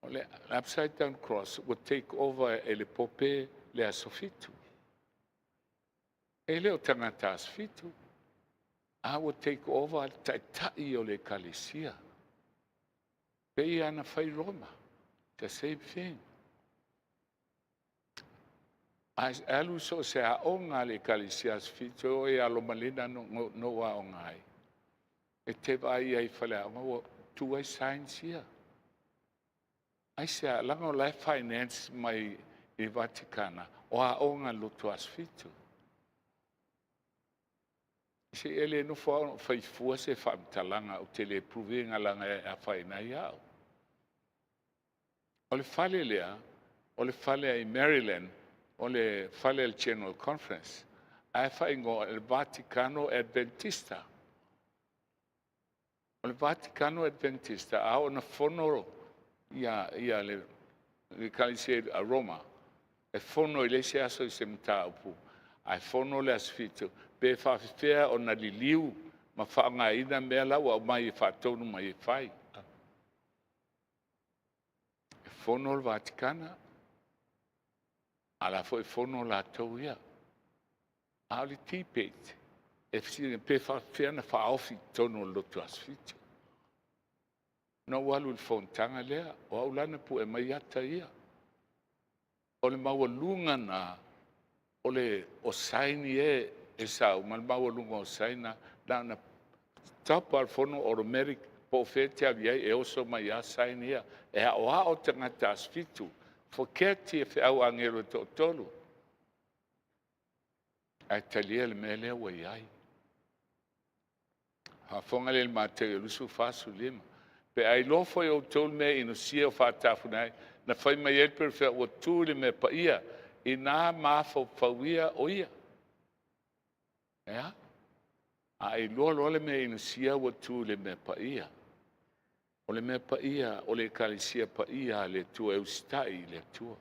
O le upside down cross ua take over e le Pope le Aso Fitu. E le o tagata Aso Fitu, a ua take over le taitai o le ekalesia. Pei lava na fai Roma, the same thing. A e alu so o se aoga a le ekalesia Aso Fitu, e oo ia Lomalina na ou aoga ai, e te vaai ai i faleaoga ua tu ai signs ia. Aisea? Leaga o la e finance mai i Vatikana o aoga lotu Aso Fitu. Se e le nofo lava o fai fua se faamatalaga, ou te le prove ina leaga e afaina ai au. O le fale lea, o le fale i Maryland, o le fale o le General Conference, ae faaigoa o le Vaticano Adventista. O le Vaticano Adventista, a oo ina fono ia, ia le ekalesia a Roma, e fono i le isi aso i se mataupu, ae fono le Aso Fitu, pe faafefea ona liliu ma faaaogaina mea la ua aumai e faatonu mai e fai. E fono le Vatikana, a o la foi e fono latou ia. A o le debate, e fesiligia pe faafefea ona faaofi i totonu o le lotu Aso Fitu. Na ou alu i le fonotaga lea, o au la na pue mai ata ia. O le maualuga lena o le o sign ia e sau ma le maualuga o sign na, na ona stop lava o le fono automatic po o fea e te alu i ai e oso mai lava sign ia. E aoao tagata Aso Fitu. Forget ia feau a agelu e toatolu. Ae talia le mea lea ua i ai. Faafofoga lea i le Mateo 24, 15. Pe a iloa foi e outou le mea inosia o faatafuna ai, na fai mai ai le perofea ua tu i le mea paia, ina mafaufau ia o ia. E a? A e iloa loa le mea inosia ua tu i le mea paia. O le mea paia, o le ekalesia paia a le Atua e usitai i le Atua.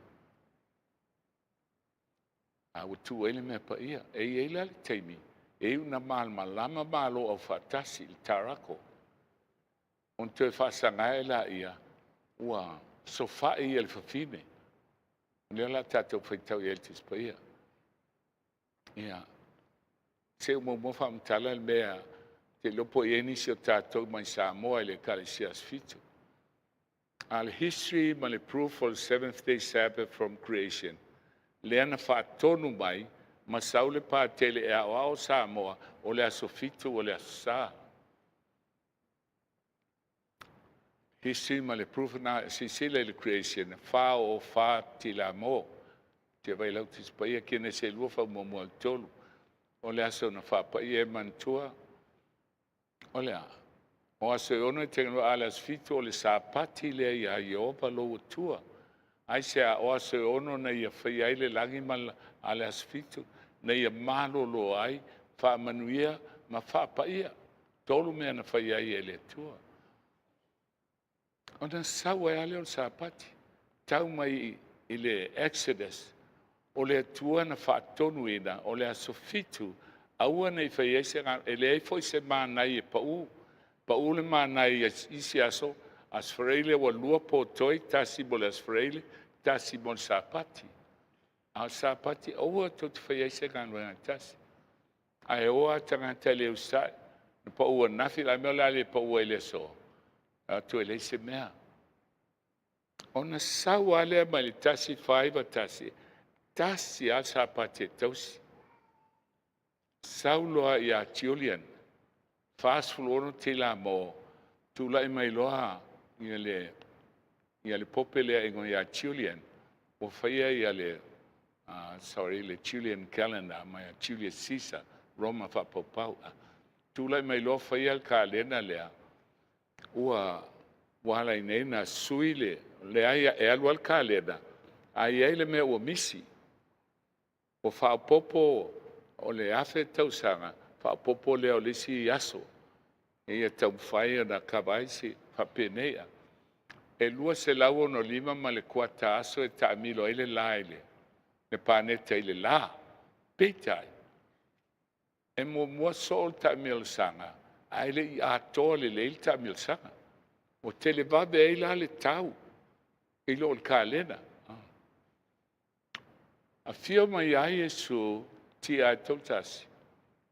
A ua tu ai le mea paia. E i ai la le taimi e iu ina malamalama Malo Aufaatasi i le Tarako, ona toe faasaga ae lea ua sofai le fafine. O lea o le a tatou faitau i ai i le Tusi Paia. Ia, se i ou muamua faamatala le mea, ou te iloa po o i ai nisi o tatou mai Samoa i le Ekalesia Aso Fitu. A o le history ma le proof o le seventh day Sabbath from creation, lea na faatonu mai ma sau le Patele e aoao Samoa, o le aso 7 o le aso Sa. History ma le proof na silasila i le creation, 4:04 tilamo. Te vai lau Tusi Paia, Kenese 2 faamuamua i le 3. O le aso na faapaia e manatua, o le a? O aso e 6 e te galue ai, a o le aso 7 o le Sapati lea iā Ieova lou Atua. Aisea? O aso e 6 na ia faia ai le lagi ma le, a o le aso 7 na ia malolo ai, faamanuia ma faapaia. 3 mea na faia ai e le Atua. Ona sau ai lava lea o le Sapati, tau mai i le Exodus, o le Atua na faatonuina o le aso 7, aua ne i faia ai se galuega, e leai foi se manai e pau. Pau le manai i isi aso, Aso Faraile ua 2 po toe, tasi mo le Aso Faraile, tasi mo le Sapati. A o le Sapati, aua tou te faia ai se galuega e tasi. Ae o lava tagata e le usitai, na pau ananafi, o le a le mea o le a le pau ai i le aso? Atu e leai se mea. Ona sau lava lea mai le 151, tasi lava le Sapati e tausi. Sau loa ia Julian, 46 tilamo, tulai mai loa ia le pope lea e igoa ia Julian, ua faia ia le, sorry, le Julian calendar mai ia Julius Caesar, Roma faapaupau. Tulai mai loa faia le kalena lea, ua ala ai nei ona sui le, leai, e alu lava le kalena, ae i ai le mea ua misi. Ua faaopoopo o le 1000 tausaga, faaopoopo lea o le isi aso, ina ia taumafai ona kava ai se faapenei. E 265 ma le kuata aso e taamilo ai le la i le paneta i le la. Peitai, e muamua soo le taamilosaga, ae le i atoa lelei le taamilosaga. Ua televave ai la le tau i lo le kalena. Afio mai lava Iesu, TI 31,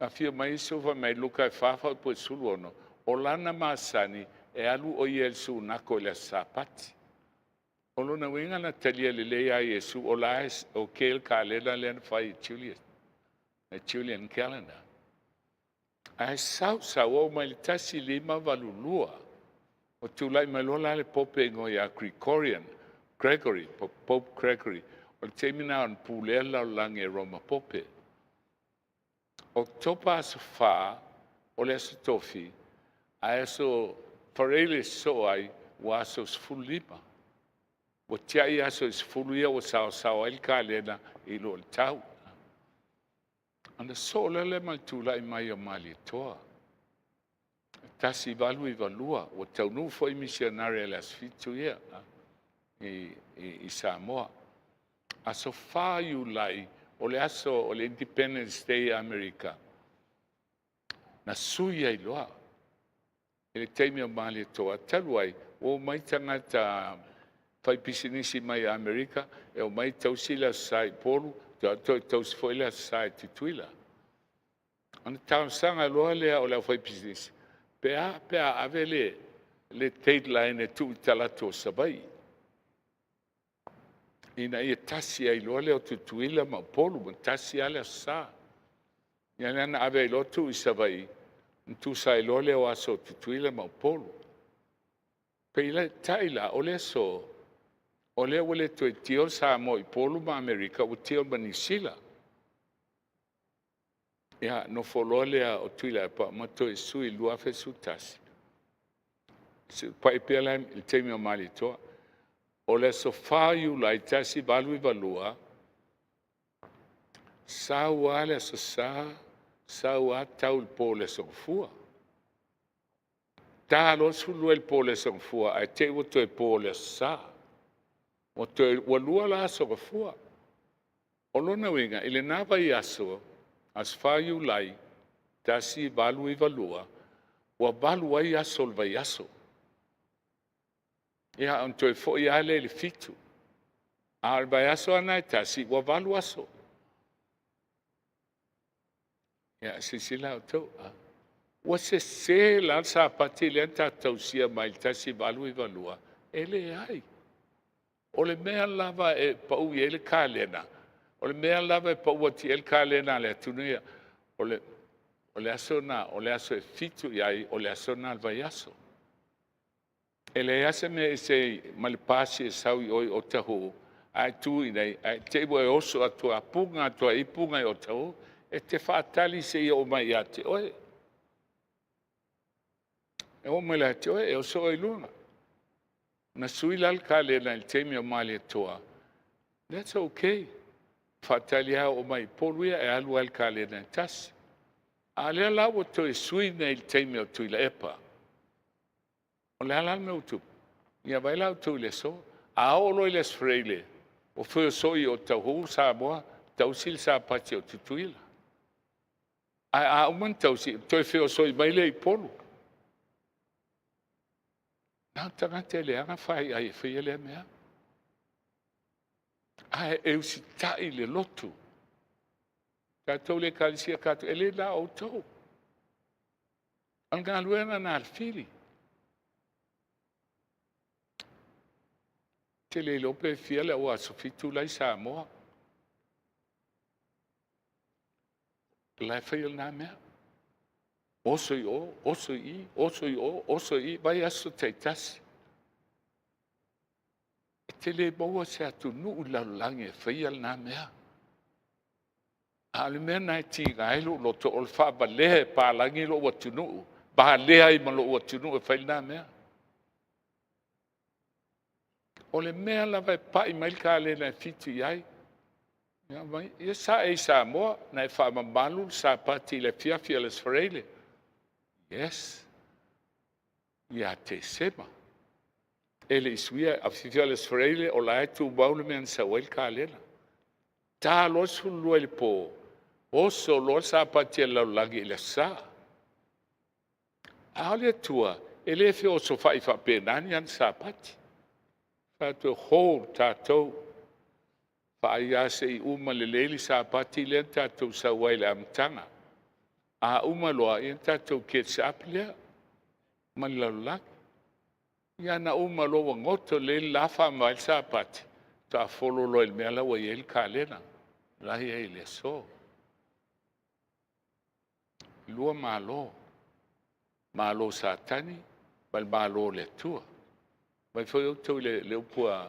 afio mai Iesu fai mai Luka e 4 faaupu e 16, o lana masani e alu o ia i le sunako i le aso Sapati. O lona uiga na talia lelei lava e Iesu o la e okay le kalena lea na fai e Julius, le Julian calendar. Ae sau sau oo mai le 1582, ua tulai mai loa la le Pope e igoa ia Gregorian, Gregory, Pope Gregory, o le taimi lena na pulea le lalolagi e Roma Pope. Oketopa aso 4 o le aso Tofi, ae aso Faraile e sosoo ai, ua aso 15. Ua tiai aso e 10 ia ua saoasao ai le kalena i lo le tau. Ona sosoo loa lea ma le tulai mai o Malietoa. 1892, ua taunuu foi misionare a le Aso Fitu ia i Samoa. Aso 4 Iulai, o le aso o le Independence Day a Amerika, na sui ai loa i le taimi o Malietoa, talu ai ua omai tagata faipisinisi mai Amerika e omai tausi le Aso Sa i Upolu, toe tausi foi le Aso Sa i Tutuila. Ona talosaga loa lea o le aufaipisinisi, pe a pe a ave le dateline e tuu i talaatu o Savaii, ina ia tasi ai loa lea o Tutuila ma Upolu, ma tasi lava le Aso Sa. Ia lea na ave ai loa tuu i Savaii, ona tusa ai loa lea o aso o Tutuila ma Upolu. Peitai la, o le aso, o lea ua le toe deal Samoa i Upolu ma Amerika, ua deal ma Niu Sila. Ia, nofo loa lea o Tuilaepa ma toe sui i le 2011. Pai pea la i le taimi o Malietoa. O le aso 4 Iulai 1892, sau lava le Aso Sa, sau lava tau i le po o le Aso Gafua. Ta loa le 12 i le po o le Aso Gafua ae te i ua toe po o le Aso Sa. Ua toe ua lua la Aso Gafua. O lona uiga, i lena vaiaso, aso 4 Iulai 1892, ua valu ai aso o le vaiaso. Ia, ona toe foi lava lea i le 7. A o le vaiaso lava lena e tasi, ua valu aso. Ia, silasila outou, ua sese la le Sapati lea na tatou tausia mai le 1892? E leai. O le mea lava e pau i ai le kalena, o le mea lava e pau atu i ai le kalena a le atunuu ia, o le aso lena o le aso e 7 i ai, o le aso lena o le vaiaso. E leai lava se mea e ese ai ma le pasi e sau i o i Otahuhu, ae tu i inei, ae te i ua e oso atu lava puga atu lava i i puga i Otahuhu. E te faatali seia oo mai ia te oe. E oo mai loa ia te oe, e oso oe i luga. Na sui la le kalena i le taimi o Malietoa, that's okay. Faatali lava e oo mai i Upolu ia, e alu lava i le kalena e tasi. A o lea la ua toe sui nei i le taimi o Tuilaepa. O le a la le mea ua tupu? Ia vaai la outou i le aso. A oo loa i le aso Faraile ua feosoi i Otahuhu Samoa, tausi le Sapati o Tutuila. Ae a uma ona tausi, toe feosoi mai lea i Upolu. Na o tagata e leaga faiai e faia lea mea. Ae e usitai i le lotu. Tatou le Ekalesia Katoliko, e le na o outou. O le galuega lena a le fili. Ou te le iloa pe fia le au Aso Fitu la e i Samoa. O la e faia lena mea. Oso i o, oso i i, oso i o, oso i i, vaiaso taitasi. E te le maua se atunuu i le lalolagi e faia lena mea. A o le mea lena e tiga ai lou loto, o le faavalea e papalagi lou atunuu, valea ai ma lou atunuu e fai lena mea. O le mea lava e pai mai le kalena e 7 i ai, ia sae i Samoa, na e faamamalu le Sapati i le afiafi o le Aso Faraile. Yes, ia Tesema. E le i suia, afiafi o le Aso Faraile o la e tumau le mea na sau ai le kalena. Ta loa le 12 i le po, oso loa le Sapati a le lalolagi i le Aso Sa. A o le Atua, e le feosofai faapena ni ana Sapati. Fai atu e hold tatou, vaai lava se i uma lelei le Sapati lea na tatou sau ai i le amataga. A uma loa, ia ona tatou catch up lea ma le lalolagi. Ia na uma loa ua goto lelei le la faamavae le Sapati, faatoa follow loa i le mea la ua i ai le kalena, la e i ai i le aso. Lua Malo, Malo o Satani ma le Malo o le Atua. Vaai foi outou i le upu a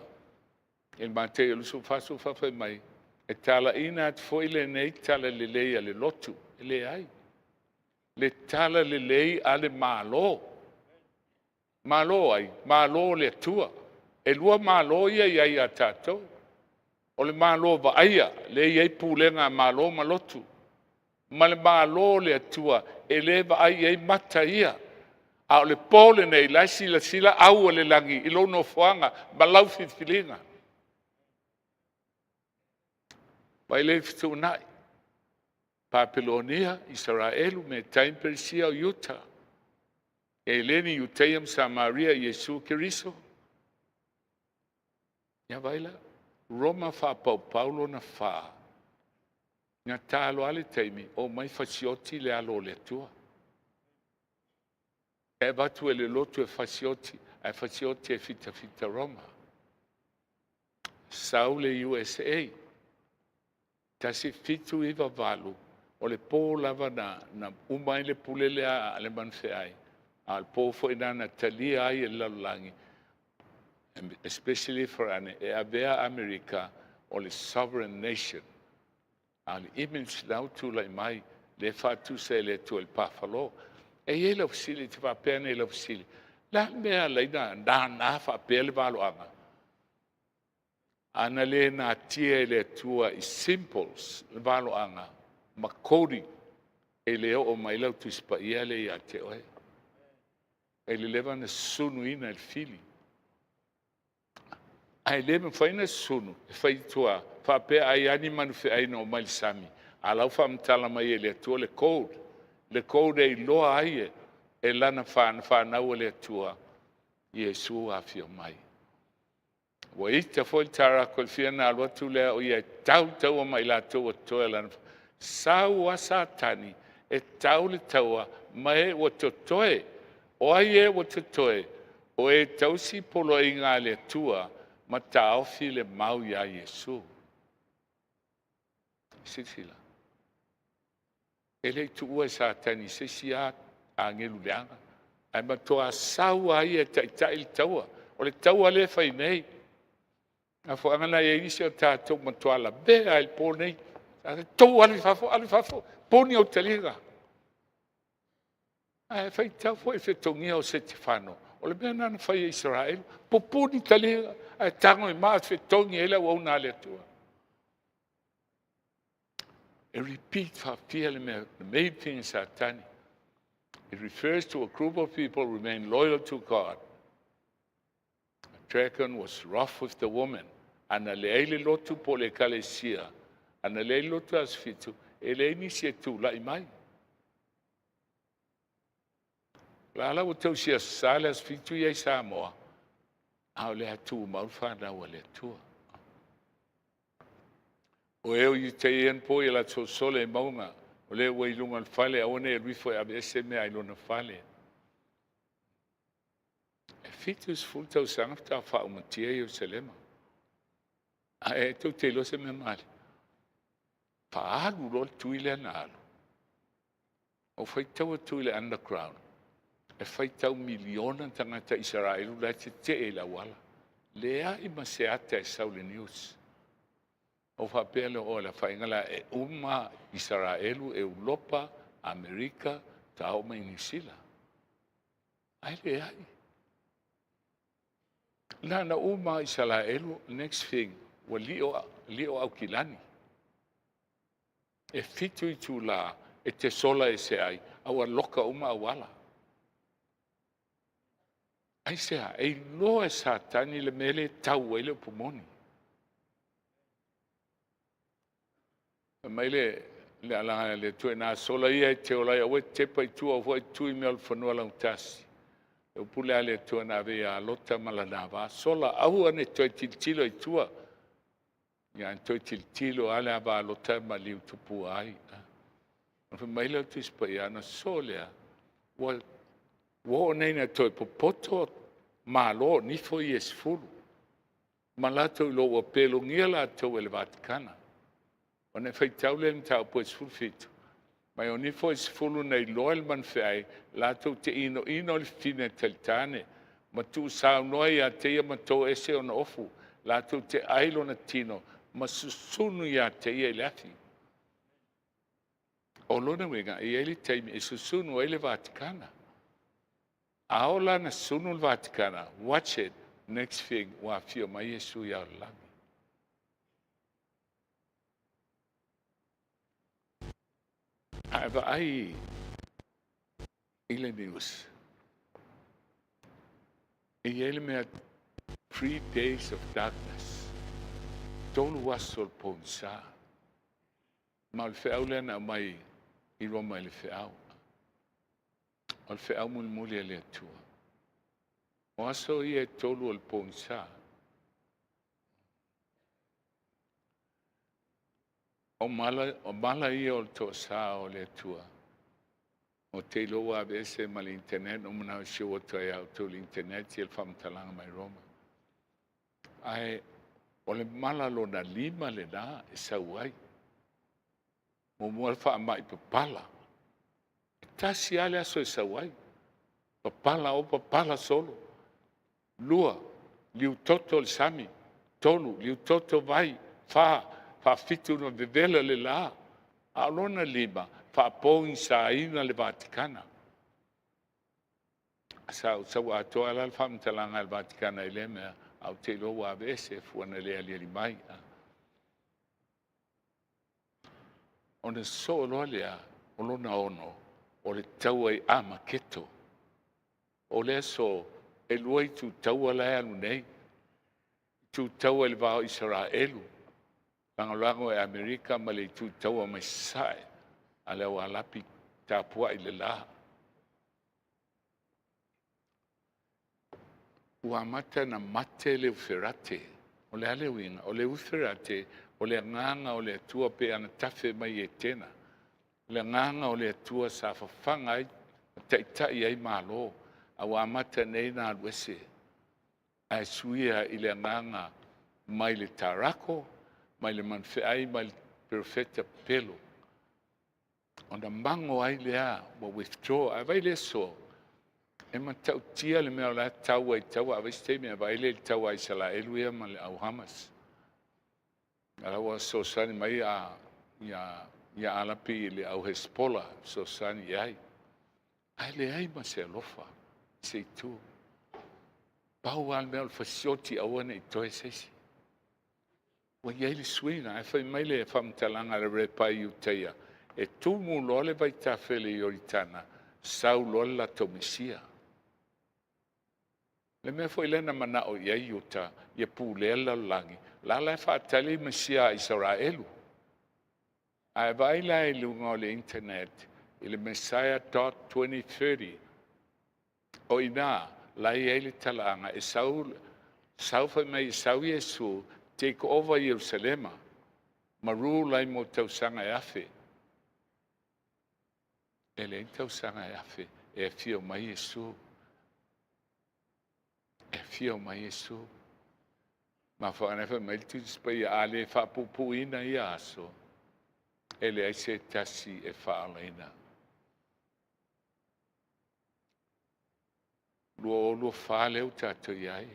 i le Mateo 24, 14 fai mai, e talaiina atu foi lenei talalelei a le lotu. E leai, le talalelei a le Malo. Malo o ai? Malo o le Atua. E lua Malo ia e i ai ia tatou. O le Malo vaaia, lea e i ai pulega a Malo ma lotu, ma le Malo o le Atua e le vaai i ai mata ia. A o le po lenei, o la e silasila au o le lagi i lou nofoaga ma lau filifiliga. Vaai lelei i le fetuunai, Papelonia, Isaraelu, Metai ma Peresia, o Iuta, Eleni, Iutaia ma Samaria, Iesu Keriso. Ia vaai la, Roma faapaupau lona fa, na ta loa le taimi, omai fasioti le alo o le Atua. E avatu e le lotu e fasioti, ae fasioti e fitafita Roma. Sau le USA, 1798, o le po lava na uma ai le pule lea a le manufeai, a o le po foi lena na talia ai e le lalolagi, especially Farani, e avea Amerika o le sovereign nation. A o le image la ua tulai mai, Lea e faatusa e le Atua i le pafalo. E i ai lau fesili, e te faapea ane i lau fesili, le a le mea e ala ai ona nana faapea le valoaga? Ana le natia e le Atua i symbols le valoaga ma coding, e le oo mai lau Tusi Paia lea ia te oe. E leleva ona susunuina e le fili. Ae le mafai ona susunu e fai i tua faapea ai lava ni manufeai na oo mai i le sami, a o la e ua faamatala mai e le Atua le code, le code e iloa ai e lana fanau a le Atua, Iesu ua afio mai. Ua ita foi le tarakol i le fia ona alu atu lea o ia e tau taua ma i latou o totoe o lana. Sau lava Satani e tau le taua ma e ua totoe. O ai e ua totoe? O e tausi poloaiga a le Atua ma taofi le mau ia Iesu. Silasila, e le i tuua e Satani i se isi lava agelu leaga, ae matua sau lava ia e taitai le taua. O le taua lea e fai nei. O le mafuaaga lena e i ai nisi o tatou ua matua lavea lava i le po nei. Outou alu i fafo, alu i fafo, puni ou taliga. Ae faitau foi i le fetaui o Setefano, o le mea lena na fai e Isaraelu, pupuni taliga ae tago i maa fetogi ai le auauna a le Atua. E repeat faapipii le mea, the main thing is Satani. It refers to a group of people who remain loyal to God. The dragon was wroth with the woman. Ana leai le lotu po o le ekalesia, ana leai le lotu aso fitu, e leai nisi e tulai mai. O la la ua tausi aso Sa le aso fitu ia i Samoa, a o lea e tumau le fanau a le Atua. O e o Iutaia po ia latou sole i mauga, o le ua i luga o le fale, aua ne i alu ifo e aveese mea ai lona fale. E 70 tausaga faatoa faaumatia Ierusalema. Ae tou te iloa se mea malie? Faaalu loa le tui lea na alu. Ou faitau atu i le underground, e faitau miliona tagata Isaraelu la e tetee i le auala. Leai ma se ata e sau i le news. Ou faapea lea, o le afaina la e uma Isaraelu, Europa, Amerika, faatoa oo mai i Niu Sila. Ae leai. Na ona uma Isaraelu, next thing, ua lio, lio Aukilani. E 7 itula e te sola ese ai, a ua loka uma auala. Aisea? E iloa e Satani le mea lea e tau ai le upu moni. Fai mai le le alaga a le Atua ina sola ia e te ola ai, aua e te tepa i tua, aua foi e te tu i mea o le fanua lautasi. Le upu lea a le Atua na ave ia Lota ma lana va. Sola, aua ne i toe tilotilo i tua. Ia a toe tilotilo lava le ava a Lota e maliu tupua ai. Ona fai mai lea o le Tusi Paia, ana sosoo lea, ua ua oo nei ina toe popoto Malo o nifo ia e 10, ma latou iloa ua pelogia latou e le Vatikana. Ona e faitau lea i le mataupu e 17, mai o nifo e 10 na iloa e le manufeai latou te inoino le fafine talitane ma tuusaunoa ia te ia ma to ese ona ofu, latou te ai lona tino ma susunu ia te ia i le afi. O lona uiga, e i ai le taimi e susunu ai le Vatikana. A oo la na susunu le Vatikana, watch it, next thing, ua afio mai Iesu i ao le lagi. A e vaai i le news, e i ai le mea 3 days of darkness, 3 aso o le pogisa. Ma o le feau lea na aumai i Roma i le feau. O le feau mulimuli a le Atua. O aso ia e 3 o le pogisa. O mala ia o le toasa o le Atua. Ou te iloa ua aveese ma le internet, na ou manao e show atu ai ia outou i le internet ia le faamatalaga mai Roma. Ae o le mala lona 5 lena e sau ai. Muamua le faamai papala. E tasi lava le aso e sau ai. Papala o papala solo. 2, liutoto le sami. 3, liutoto vai. 4, faafitu na vevela le la. A o lona 5, faapogisaina le Vatikana. Sa ou sau atoa la le faamatalaga a le Vatikana i lea mea, ae ou te iloa ua aveese fua na le aliali mai. Ona sosoo loa lea o lona ono, o le taua i Amaketo. O le aso, e lua itu taua la e alu nei. Itu taua i le va o Isaraelu, lagolago e Amerika ma le itu taua mai sasae a le au Alapi tapuai i le la. Ua amata ona mate le Euferate. O le a le uiga? O le Euferate, o le agaga o le Atua pei ona tafe mai i Etena. O le agaga o le Atua sa fafaga ai ma taitai ai Malo, a ua amata nei ona alu ese, ae suia i le agaga mai le tarako, mai le manufeai mai le perofeta pepelo. Ona mago ai lea, ua withdraw. Ae vaai i le aso, e matautia le mea o la e tau ai taua. A vaai se taimi e vaai lea i le taua a Isaraelu ia ma le au Hamas. A la ua fesoasoani mai a ia ia Alapi i le au Hezbollah fesoasoani i ai. Ae leai ma se alofa i se itu. Pau lava le mea o le fasioti aua ne i toe se isi. Ua i ai le suiga, ae fai mai le faamatalaga a le Repai Iutaia, e tumu loa le vaitafe o le Ioritana, sau loa le latou Mesia. Le mea foi lea na manao i ai Iuta, ia pulea le lalolagi, la la e faatali le Mesia a Isaraelu. Ae vaai la i luga o le internet i le Messiah.2030, o i ina la e i ai le talaaga e sau, sau fai mai e sau Iesu, take over Ierusalema, ma rule ai mo tausaga e 1000. E leai ni tausaga e 1000 e afio mai Iesu. E afio mai Iesu. Mafuaaga fai mai le Tusi Paia, a le faapuupuuina ia aso, e leai se tasi e faaolaina. 2024 lea ua tatou i ai,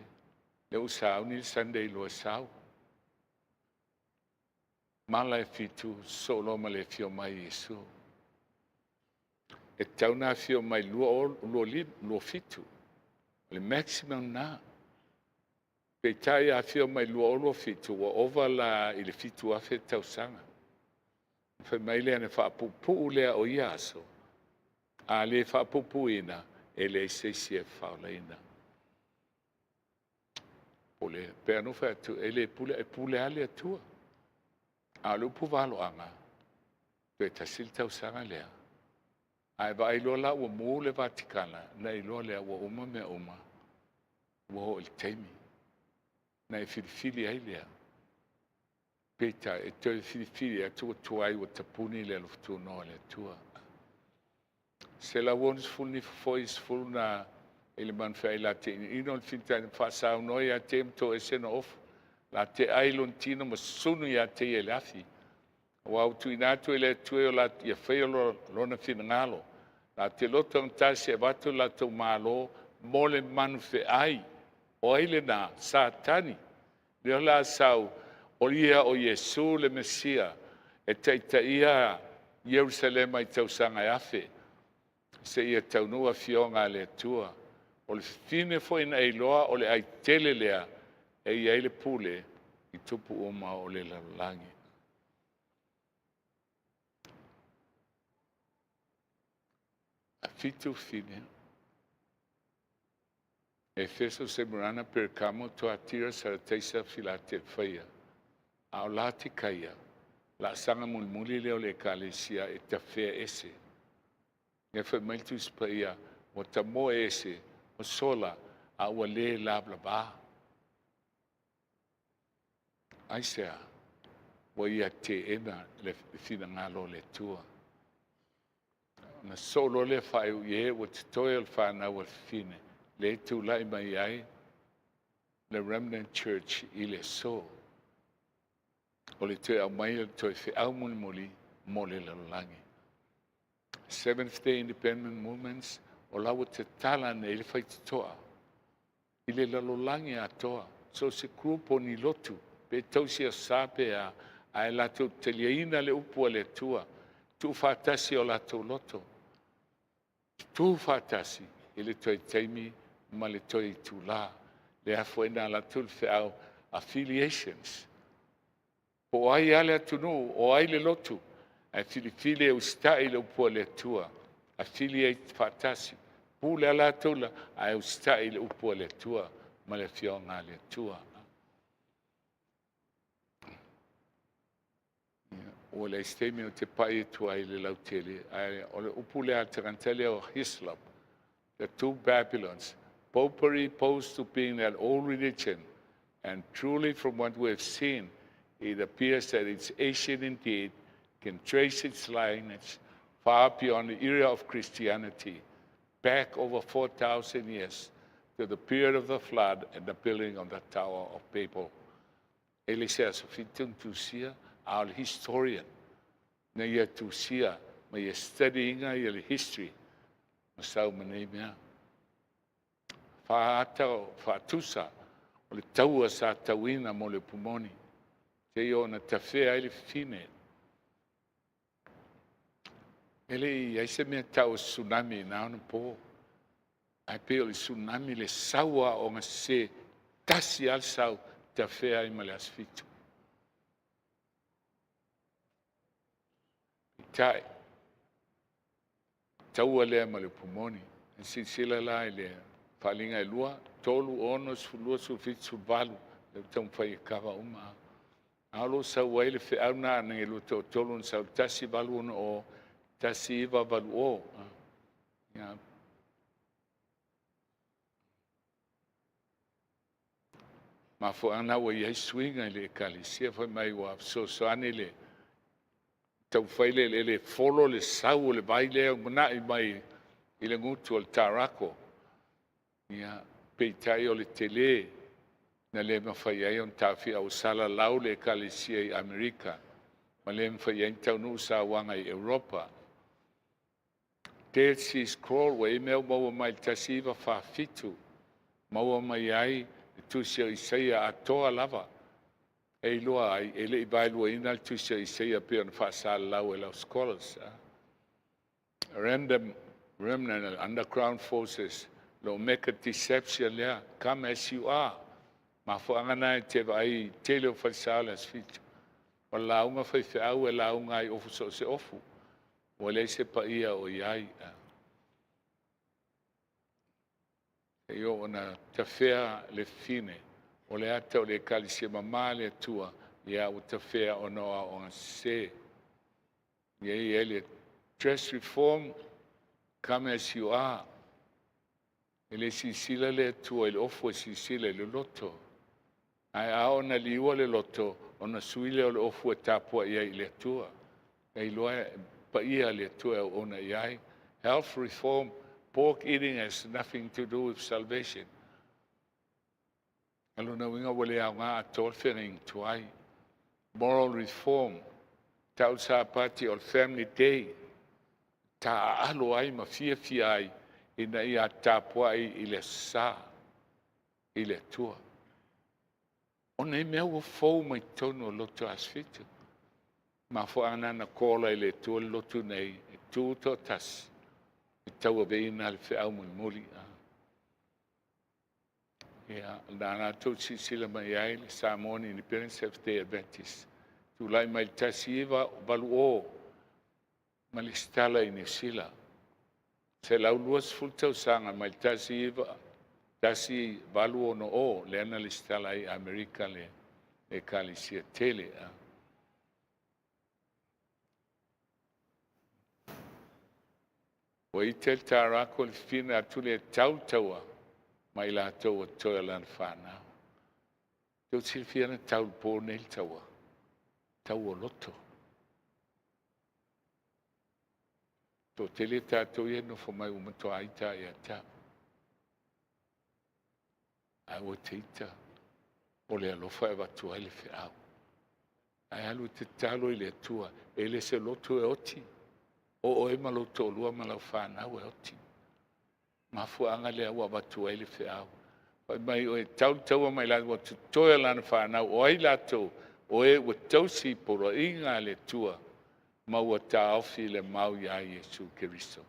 lea ua sauni le Sunday loa e sau. Mala e fitu, sosoo loa ma le afio mai o Iesu. E tatau ona afio mai 2027. O le maximum lena. Peitai a afio mai 2027, ua ova la i le 7,000 tausaga. Fai mai lea na faapuupuu lea o ia aso, a le faapuupuuina, e leai se isi e faaolaina. Pule, pe anu fai atu, e le pule, e pule lava le Atua. A o le upu valoaga, toe tasi le tausaga lea. Ae vaai loa la ua mu le Vatikana, na iloa lea ua uma mea uma, ua oo i le taimi. Na e filifili ai lea. Peitai, e toe filifili atu ua tuai ua tapuni le alofa tunoa o le Atua. 160 nifo foi sefulu na i le manufeai la te inoino le fintai na faasaunoa ia te ma toese na ofu la te ai lona tino ma sunu ia te ia i le afi. Aua ua tuuina atu e le Atua o la ia faia lona finagalo. La te loto gatasi e avatu le latou malo mo le manufeai. O ai lena? Satani. Lea o le a sau, o ia o Iesu le Mesia e taitaia Ierusalema i tausaga e 1000 seia taunuu afioga a le Atua. O le fafine foi na e iloa o le ai tele lea e i ai le pule i tupu uma o le lalolagi. Fitu fafine. Efeso, Semerana, Perekamo, Tuatira, Sarataisa, Filatelefaia. A o Latikaia, laasaga mulimuli lea o le ekalesia e tafea ese. Lea fai mai le Tusi Paia, ua tamoe ese, ua sola, a ua le lavalava. Aisea? Ua ia teena le finagalo o le Atua. Ona sosoo loa lea faaiu i e ua totoe o le fanau a le fafine, lea e tulai mai ai le Remnant Church i le aso. O le toe aumai o le toe feau mulimuli mo le lalolagi. Seventh Day Independent Movements, o la ua tatala nei le faitotoa i le lalolagi atoa, so se group o ni lotu, pe tausi aso Sa pe a, ae latou taliaina le upu a le Atua. Tuufaatasi o latou loto, tutu faatasi i le toe taimi ma le toe itulā. Lea foi na alu atu le feau, affiliations. Po o ai lava le atunuu, o ai le lotu, ae filifili e usitai i le upu a le Atua, affiliate faatasi. Pule lava latou la, ae usitai i le upu a le Atua ma le afioaga a le Atua. Ua leai se taimi ou te pai atu ai i le lautele, ae o le upu lea a le tagata lea o Hislop, the two Babylons, Popery opposed to being that old religion, and truly from what we have seen, it appears that it's ancient indeed, can trace its lineage far beyond the era of Christianity, back over 4,000 years to the period of the flood and the building of the Tower of Babel. E le se aso fitu na tusia, a o le historian na ia tusia ma ia study-ina ia le history ma sau ma nei mea. Faaata faatusa o le taua sa tauina mo le upu moni, seia ona tafea ai le fafine. E le i i ai se mea tau o se tsunami i na ona po, ae pei o le tsunami le sau o aoga sese, tasi lava le sau, tafea ai ma le aso 7. Peitai, taua lea ma le upu moni. E silasila la i le faaaliga e 2, 3, 6, 12, 17, 18, lea ua taumafai e kava uma. A o lo o sau ai le feau lena a le toatolu na sau 1860, 1980. Ia. Mafuaaga na ua i ai suiga i le ekalesia, fai mai ua fesoasoani le taumafai le eleele e folo le sau o le vai lea e umanai mai i le gutu o le Tarako. Ia, peitai o le tele na le mafai ai ona taofia, ua salalau le ekalesia i Amerika ma le mafai ai ona taunuu sauaga i Europa. Dead Sea Scroll, ua i ai mea ua maua mai i le 1947, maua mai ai le tusi o Isaia atoa lava, e iloa ai e le i vaeluaina le tusi o Isaia pei ona faasalalau e lau scholars. Random Remnant Underground Forces, lo Omega Deception lea, come as you are. Mafuaaga na e te vaai i tele o falesa o le aso 7. O le lauga faifeau e lauga ai ofu so o se ofu. Ua leai se paia o i ai. E oo ona tafea le fine, o le ata o le ekalesia mama a le Atua, ia ua tafea ona o aoaoga sese. Ia i ai le dress reform, come as you are. E le silasila le Atua i le ofu, e silasila i le loto. Ae a ona liua le loto, ona sui lea o le ofu e tapuai ai i le Atua. E iloa e paia le Atua e auauna i ai. Health reform, pork eating has nothing to do with salvation. A lona uiga ua le aoga atoa le feagaiga tuai. Moral reform, tau Sapati o le family day, taaalo ai ma fiafia ai ina ia tapuai i le aso Sa i le Atua. O nei mea ua fou mai totonu o lotu Aso Fitu. Mafuaaga na na call ai le Atua le lotu nei e tu toatasi e tauaveina le feau mulimuli. Ia, na latou silasila mai ai le Samoan Independent Seventh-day Adventist. Tulai mai le 1980 ma le resitala i Niu Sila. 120 tausaga mai le 1860 lea na resitala ai i Amerika le ekalesia tele. Ua ita le Tarako le fifina atu le tau taua ma i latou ua totoe o lana fanau. Tou te silafia na tau i le po nei le taua, tau o loto. Toatele tatou ia e nofo mai ua matua ita lava ia te au. Ae ua te ita o le alofa e avatu ai le feau. Ae alu e tatalo i le Atua, e le se loto e oti, o oe ma lou toalua ma lau fanau e oti. Mafuaaga lea ua avatu ai le feau. Fai mai oe tau le taua mai latou ua totoe o lana fanau, o ai latou? O e ua tausi poloaiga a le Atua. Ma ua taofi le mau iā Iesu Keriso.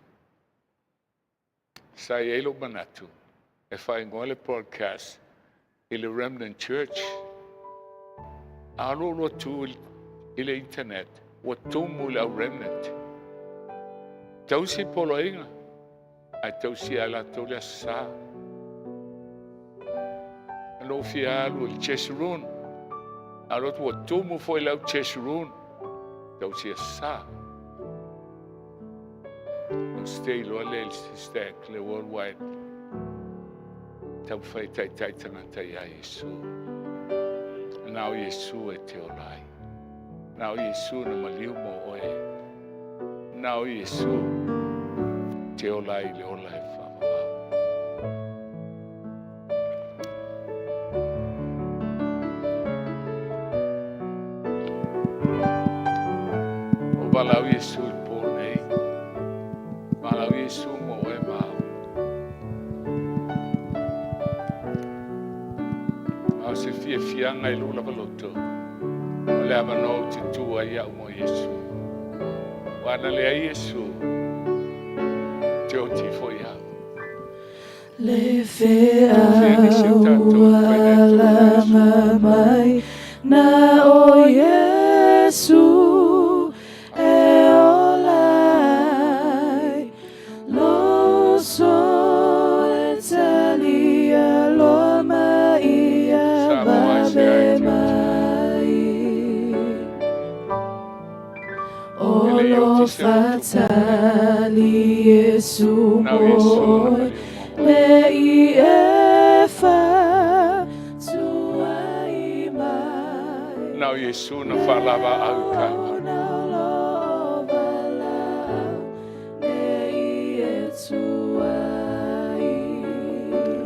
Sa i ai lou manatu e faaigoa le broadcast i le Remnant Church. A alu alu atu i le internet, ua tumu i le au Remnant. Tausi poloaiga, ae tausia e latou le Aso Sa. Na ou fia alu i le Jeshurun, alu atu ua tumu foi i le au Jeshurun, tausi Aso Sa. Ona stay loa lea i le SYSTAC, le Worldwide, taumafai e taitai tagata ia Iesu. Na o Iesu e te ola ai. Na o Iesu na maliu mo oe. Na o Iesu te ola ai i le ola e faavavau. O valaau Iesu i le po nei. Valaau Iesu mo oe ma au. Ma o se fiafiaga i lou lava loto, o le avanoa ou te tu ai au mo Iesu. Ua ana leai Iesu, te oti foi au. Le feau ua alaga mai na o Iesu e ola ai lou uso e talia loa ma ia vave mai. O lofa tali Iesu mo oe ne i e fatuai mai. Na o Iesu na faalava au i Kalvari.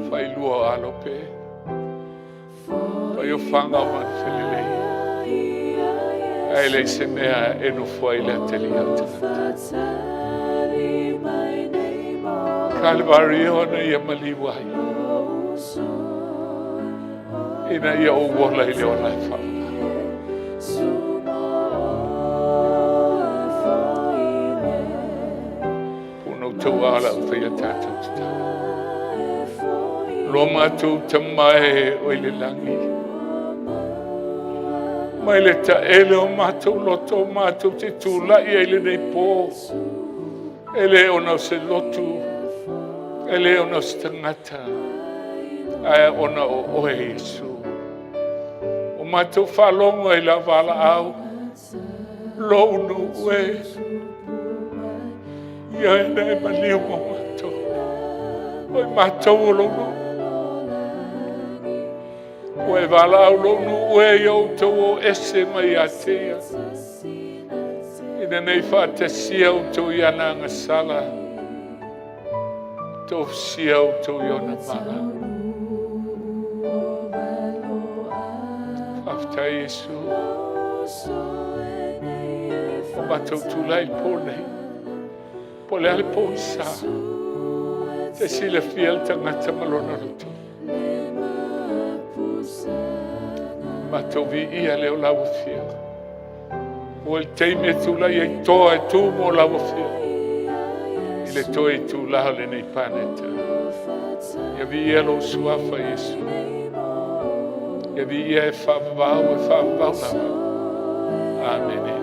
Failua o alo pe. Fai o faga o manufelelei. Ae leai se mea e nofo ai le atalia o tagata. Kalvari ona ia maliu ai. Ina ia ou ola i le ola e faavavau. Puna outou a o le a faia tatou tatalo. Lo matou Tama e o i le lagi, mai le taele o matou loto o matou te tulai ai lenei po, e le ona o se lotu, e le ona o se tagata, ae ona o oe Iesu. O matou faalogo i lau valaau, lou nuu e, ia ina e maliu mo matou. O i matou o lou nuu. Ua e valaau lou nuu e ia outou o ese mai ia te ia. Ina nei faatasia outou i ana agasala, tofusia outou i ona mala. Faafetai Iesu. O matou tulai i le po nei. Po o le a le pogisa, e silafia le tagata ma lona loto. Matou viia lea o lau Afioga. Ua le taimi e tulai ai toa e tu mo lau Afioga i le toe itula o lenei paneta. Ia viia lou suafa Iesu. Ia viia e faavavau e faavavau lava. Amene.